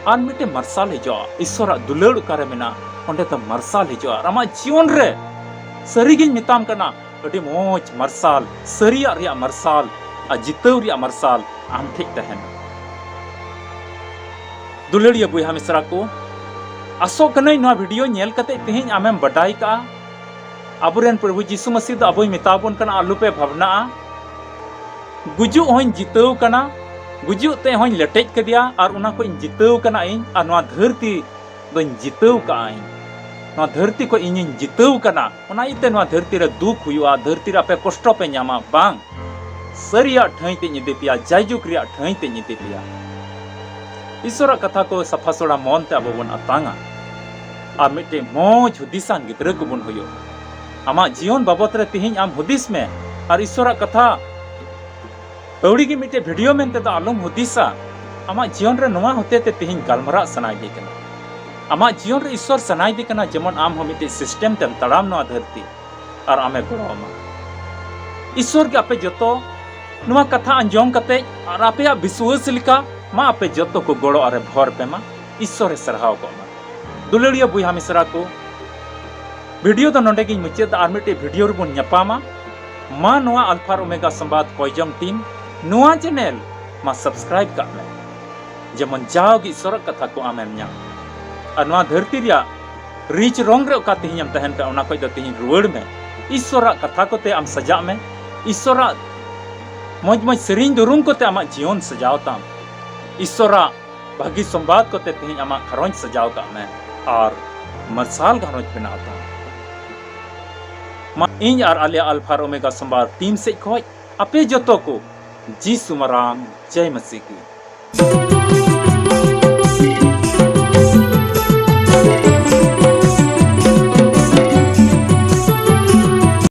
ᱟᱨ ᱢᱤᱫᱴᱮᱱ ᱢᱟᱨᱥᱟᱞ ᱦᱤᱡᱩᱜᱼᱟ᱾ ᱤᱥᱥᱚᱨᱟᱜ ᱫᱩᱞᱟᱹᱲ ᱚᱠᱟᱨᱮ ᱢᱮᱱᱟᱜᱼᱟ, ᱚᱸᱰᱮ ᱫᱚ ᱢᱟᱨᱥᱟᱞ ᱦᱤᱡᱩᱜᱼᱟ᱾ ᱟᱨ ᱟᱢᱟᱜ ᱡᱤᱭᱚᱱ ᱨᱮ, ᱥᱟᱹᱨᱤᱜᱤᱧ ᱢᱮᱛᱟᱢ ᱠᱟᱱᱟ, ᱟᱹᱰᱤ ᱢᱚᱡᱽ ᱢᱟᱨᱥᱟᱞ, ᱥᱟᱹᱨᱤᱭᱟᱜ ᱨᱮᱭᱟᱜ ᱢᱟᱨᱥᱟᱞ ᱟᱨ ᱡᱤᱛᱟᱹᱣ ᱨᱮᱭᱟᱜ ᱢᱟᱨᱥᱟᱞ ᱟᱢ ᱴᱷᱮᱡ ᱛᱟᱦᱮᱱᱟ᱾ ᱫᱩᱞᱟᱹᱲᱤᱭᱟᱹ ᱵᱚᱭᱦᱟ ᱢᱤᱥᱨᱟ ᱠᱚ, ᱟᱥᱚᱜ ᱠᱟᱹᱱᱟᱹᱧ ᱱᱚᱣᱟ ᱵᱷᱤᱰᱤᱭᱳ ᱧᱮᱞ ᱠᱟᱛᱮ ᱛᱮᱦᱮᱧ ᱟᱢᱮᱢ ᱵᱟᱰᱟᱭ ᱠᱟᱜᱼᱟ, ᱟᱵᱚᱨᱮᱱ ᱯᱨᱚᱵᱷᱩ ᱡᱤᱥᱩ ᱢᱟᱹᱥᱤ ᱫᱚ ᱟᱵᱚᱭ ᱢᱮᱛᱟ ᱵᱚᱱ ᱠᱟᱱᱟ, "ᱟᱞᱚᱯᱮ ᱵᱷᱟᱵᱽᱱᱟᱜᱼᱟ, ᱜᱩᱡᱩᱜ ᱦᱚᱸᱧ ᱡᱤᱛᱟᱹᱣ ᱠᱟᱱᱟ, ᱜᱩᱡᱩᱜ ᱛᱮ ᱦᱚᱸᱧ ᱞᱮᱴᱮᱡ ᱠᱟᱫᱮᱭᱟ, ᱟᱨ ᱚᱱᱟ ᱠᱷᱚᱡ ᱤᱧ ᱡᱤᱛᱟᱹᱣ ᱠᱟᱱᱟ ᱤᱧ, ᱟᱨ ᱱᱚᱣᱟ ᱫᱷᱟᱹᱨᱛᱤ ᱫᱚᱧ ᱡᱤᱛᱟᱹᱣ ᱠᱟᱜᱼᱟ ᱤᱧ᱾ ᱱᱚᱣᱟ ᱫᱷᱟᱹᱨᱛᱤ ᱠᱷᱚᱡ ᱤᱧᱤᱧ ᱡᱤᱛᱟᱹᱣ ᱠᱟᱱᱟ, ᱚᱱᱟ ᱤᱭᱟᱹᱛᱮ ᱱᱚᱣᱟ ᱫᱷᱟᱹᱨᱛᱤ ᱨᱮ ᱫᱩᱠ ᱦᱩᱭᱩᱜᱼᱟ, ᱫᱷᱟᱹᱨᱛᱤ ᱨᱮ ᱟᱯᱮ ᱠᱚᱥᱴᱚ ᱯᱮ ᱧᱟᱢᱟ, ᱵᱟᱝ, ᱥᱟᱹᱨᱤᱭᱟᱜ ᱴᱷᱟᱹᱭ ᱛᱮᱧ ᱤᱫᱤ ᱯᱮᱭᱟ, ᱡᱟᱭᱡᱩᱜᱽ ᱨᱮᱭᱟᱜ ᱴᱷᱟᱹᱭ ᱛᱮᱧ ᱤᱫᱤ ᱯᱮᱭᱟ᱾ ᱤᱥᱚᱨᱟᱜ ᱠᱟᱛᱷᱟ ᱠᱚ ᱥᱟᱯᱷᱟ ᱥᱚᱲᱟ ᱢᱚᱱ ᱛᱮ ᱟᱵᱚ ᱵᱚᱱ ᱟᱛᱟᱝᱟ ᱟᱨ ᱢᱤᱫᱴᱮᱱ ᱢᱚᱡᱽ ᱦᱩᱫᱤᱥᱟᱱ ᱜᱤᱫᱽᱨᱟᱹ ᱠᱚᱵᱚᱱ ᱦᱩᱭᱩᱜ᱾ ᱟᱢᱟᱜ ᱡᱤᱭᱚᱱ ᱵᱟᱵᱚᱛ ᱨᱮ ᱛᱮᱦᱮᱧ ᱟᱢ ᱦᱩᱫᱤᱥ ᱢᱮ ᱟᱨ ᱤᱥᱚᱨᱟᱜ ᱠᱟᱛᱷᱟ ᱟᱹᱣᱲᱤ ᱜᱮ ᱢᱤᱫᱴᱮᱡ ᱵᱷᱤᱰᱤᱭᱳ ᱢᱮᱱᱛᱮ ᱫᱚ ᱟᱞᱚᱢ ᱦᱩᱫᱤᱥᱟ᱾ ᱟᱢᱟᱜ ᱡᱤᱭᱚᱱ ᱨᱮ ᱱᱚᱣᱟ ᱦᱚᱛᱮ ᱛᱮ ᱛᱮᱦᱮᱧ ᱜᱟᱞᱢᱟᱨᱟᱜ ᱥᱟᱱᱟᱭᱮᱫᱮ ᱠᱟᱱᱟ᱾ ᱟᱢᱟᱜ ᱡᱤᱭᱚᱱ ᱨᱮ ᱤᱥᱚᱨ ᱥᱟᱱᱟᱭᱮᱫᱮ ᱠᱟᱱᱟ, ᱡᱮᱢᱚᱱ ᱟᱢ ᱦᱚᱸ ᱢᱤᱫᱴᱮᱡ ᱥᱤᱥᱴᱮᱢ ᱛᱮᱢ ᱛᱟᱲᱟᱢ ᱱᱚᱣᱟ ᱫᱷᱟᱹᱨᱛᱤ ᱟᱨ ᱟᱢᱮ ᱜᱚᱲᱚ ᱟᱢᱟ᱾ ᱤᱥᱚᱨ ᱜᱮ ᱟᱯᱮ ᱡᱚᱛᱚ ᱱᱚᱣᱟ ᱠᱟᱛᱷᱟ ᱟᱸᱡᱚᱢ ᱠᱟᱛᱮ ᱟᱨ ᱟᱯᱮᱭᱟᱜ ᱵᱤᱥᱣᱟᱹᱥ ᱞᱮᱠᱟ ᱢᱟ ᱟᱯᱮ ᱡᱚᱛᱚ ᱠᱚ ᱜᱚᱲᱚ ᱟᱨᱮ ᱵᱷᱚᱨ ᱯᱮ ᱢᱟ᱾ ᱤᱥᱚᱨᱮ ᱥᱟᱨᱦᱟᱣ ᱠᱚᱜ ᱢᱟ᱾ ᱫᱩᱞᱟᱹᱲᱤᱭᱟᱹ ᱵᱚᱭᱦᱟ ᱢᱤᱥᱨᱟ ᱠᱚ, ᱵᱷᱤᱰᱤᱭᱳ ᱫᱚ ᱱᱚᱰᱮ ᱜᱤᱧ ᱢᱩᱪᱟᱹᱫ ᱫᱟ᱾ ᱟᱨ ᱢᱤᱫᱴᱮᱡ ᱵᱷᱤᱰᱤᱭᱳ ᱨᱮᱵᱚᱱ ᱧᱟᱯᱟᱢᱟ᱾ ᱢᱟ ᱱᱚᱣᱟ ᱟᱞᱯᱷᱟ ᱟᱨ ᱳᱢᱮᱜᱟ ᱥᱚᱢᱵᱟᱫ ᱠᱚᱭᱡᱚᱢ ᱴᱤᱢ ᱱᱚᱣᱟ ᱪᱮᱱᱮᱞ ᱢᱟ ᱥᱟᱵᱥᱠᱨᱟᱭᱤᱵ ᱠᱟᱜ ᱢᱮ, ᱡᱮᱢᱚᱱ ᱡᱟᱣᱜᱮ ᱤᱥᱚᱨᱟᱜ ᱠᱟᱛᱷᱟ ᱠᱚ ᱟᱢᱮᱢ ᱧᱟᱢ᱾ ᱟᱨ ᱱᱚᱣᱟ ᱫᱷᱟᱹᱨᱛᱤ ᱨᱮᱭᱟᱜ ᱨᱤᱪ ᱨᱚᱝ ᱨᱮ ᱚᱠᱟ ᱛᱮᱦᱮᱧ ᱮᱢ ᱛᱟᱦᱮᱱ ᱠᱟᱱᱟ, ᱚᱱᱟ ᱠᱷᱚᱡ ᱫᱚ ᱛᱮᱦᱮᱧ ᱨᱩᱣᱟᱹᱲ ᱢᱮ᱾ ᱤᱥᱚᱨᱟᱜ ᱠᱟᱛᱷᱟ ᱠᱚᱛᱮ ᱟᱢ ᱥᱟᱡᱟᱜ ᱢᱮ᱾ ᱤᱥᱚᱨᱟᱜ ᱢᱚᱡᱽ ᱢᱚᱡᱽ ᱥᱮᱨᱮᱧ ᱫᱩᱨᱩᱢ ᱠᱚᱛᱮ ᱟᱢᱟᱜ ᱡᱤᱭᱚᱱ ᱥᱟᱡᱟᱣ ᱛᱟᱢ᱾ ᱤᱥᱚᱨᱟᱜ ᱵᱷᱟᱹᱜᱤ ᱥᱚᱢᱵᱟᱫ ᱠᱚᱛᱮ ᱛᱮᱦᱮᱧ ᱟᱢᱟᱜ ᱜᱷᱟᱨᱚᱸᱡᱽ ᱥᱟᱡᱟᱣ ᱠᱟᱜ ᱢᱮ ᱟᱨ ᱢᱟᱨᱥᱟᱞ ᱜᱷᱟᱨᱚᱸᱡᱽ ᱵᱮᱱᱟᱣ ᱛᱟᱢ᱾ ᱢᱟ ᱤᱧ ᱟᱨ ᱟᱞᱮᱭᱟᱜ ᱟᱞᱯᱷᱟ ᱟᱨ ᱳᱢᱮᱜᱟ ᱥᱚᱢᱵᱟᱫ ᱴᱤᱢ ᱥᱮᱡ ᱠᱷᱚᱡ ᱟᱯᱮ ᱡᱚᱛᱚ ᱠᱚ ᱡᱤᱥᱩ ᱢᱟᱨᱟᱝ ᱡᱟᱭ ᱢᱟᱹᱥᱤ ᱠᱤ᱾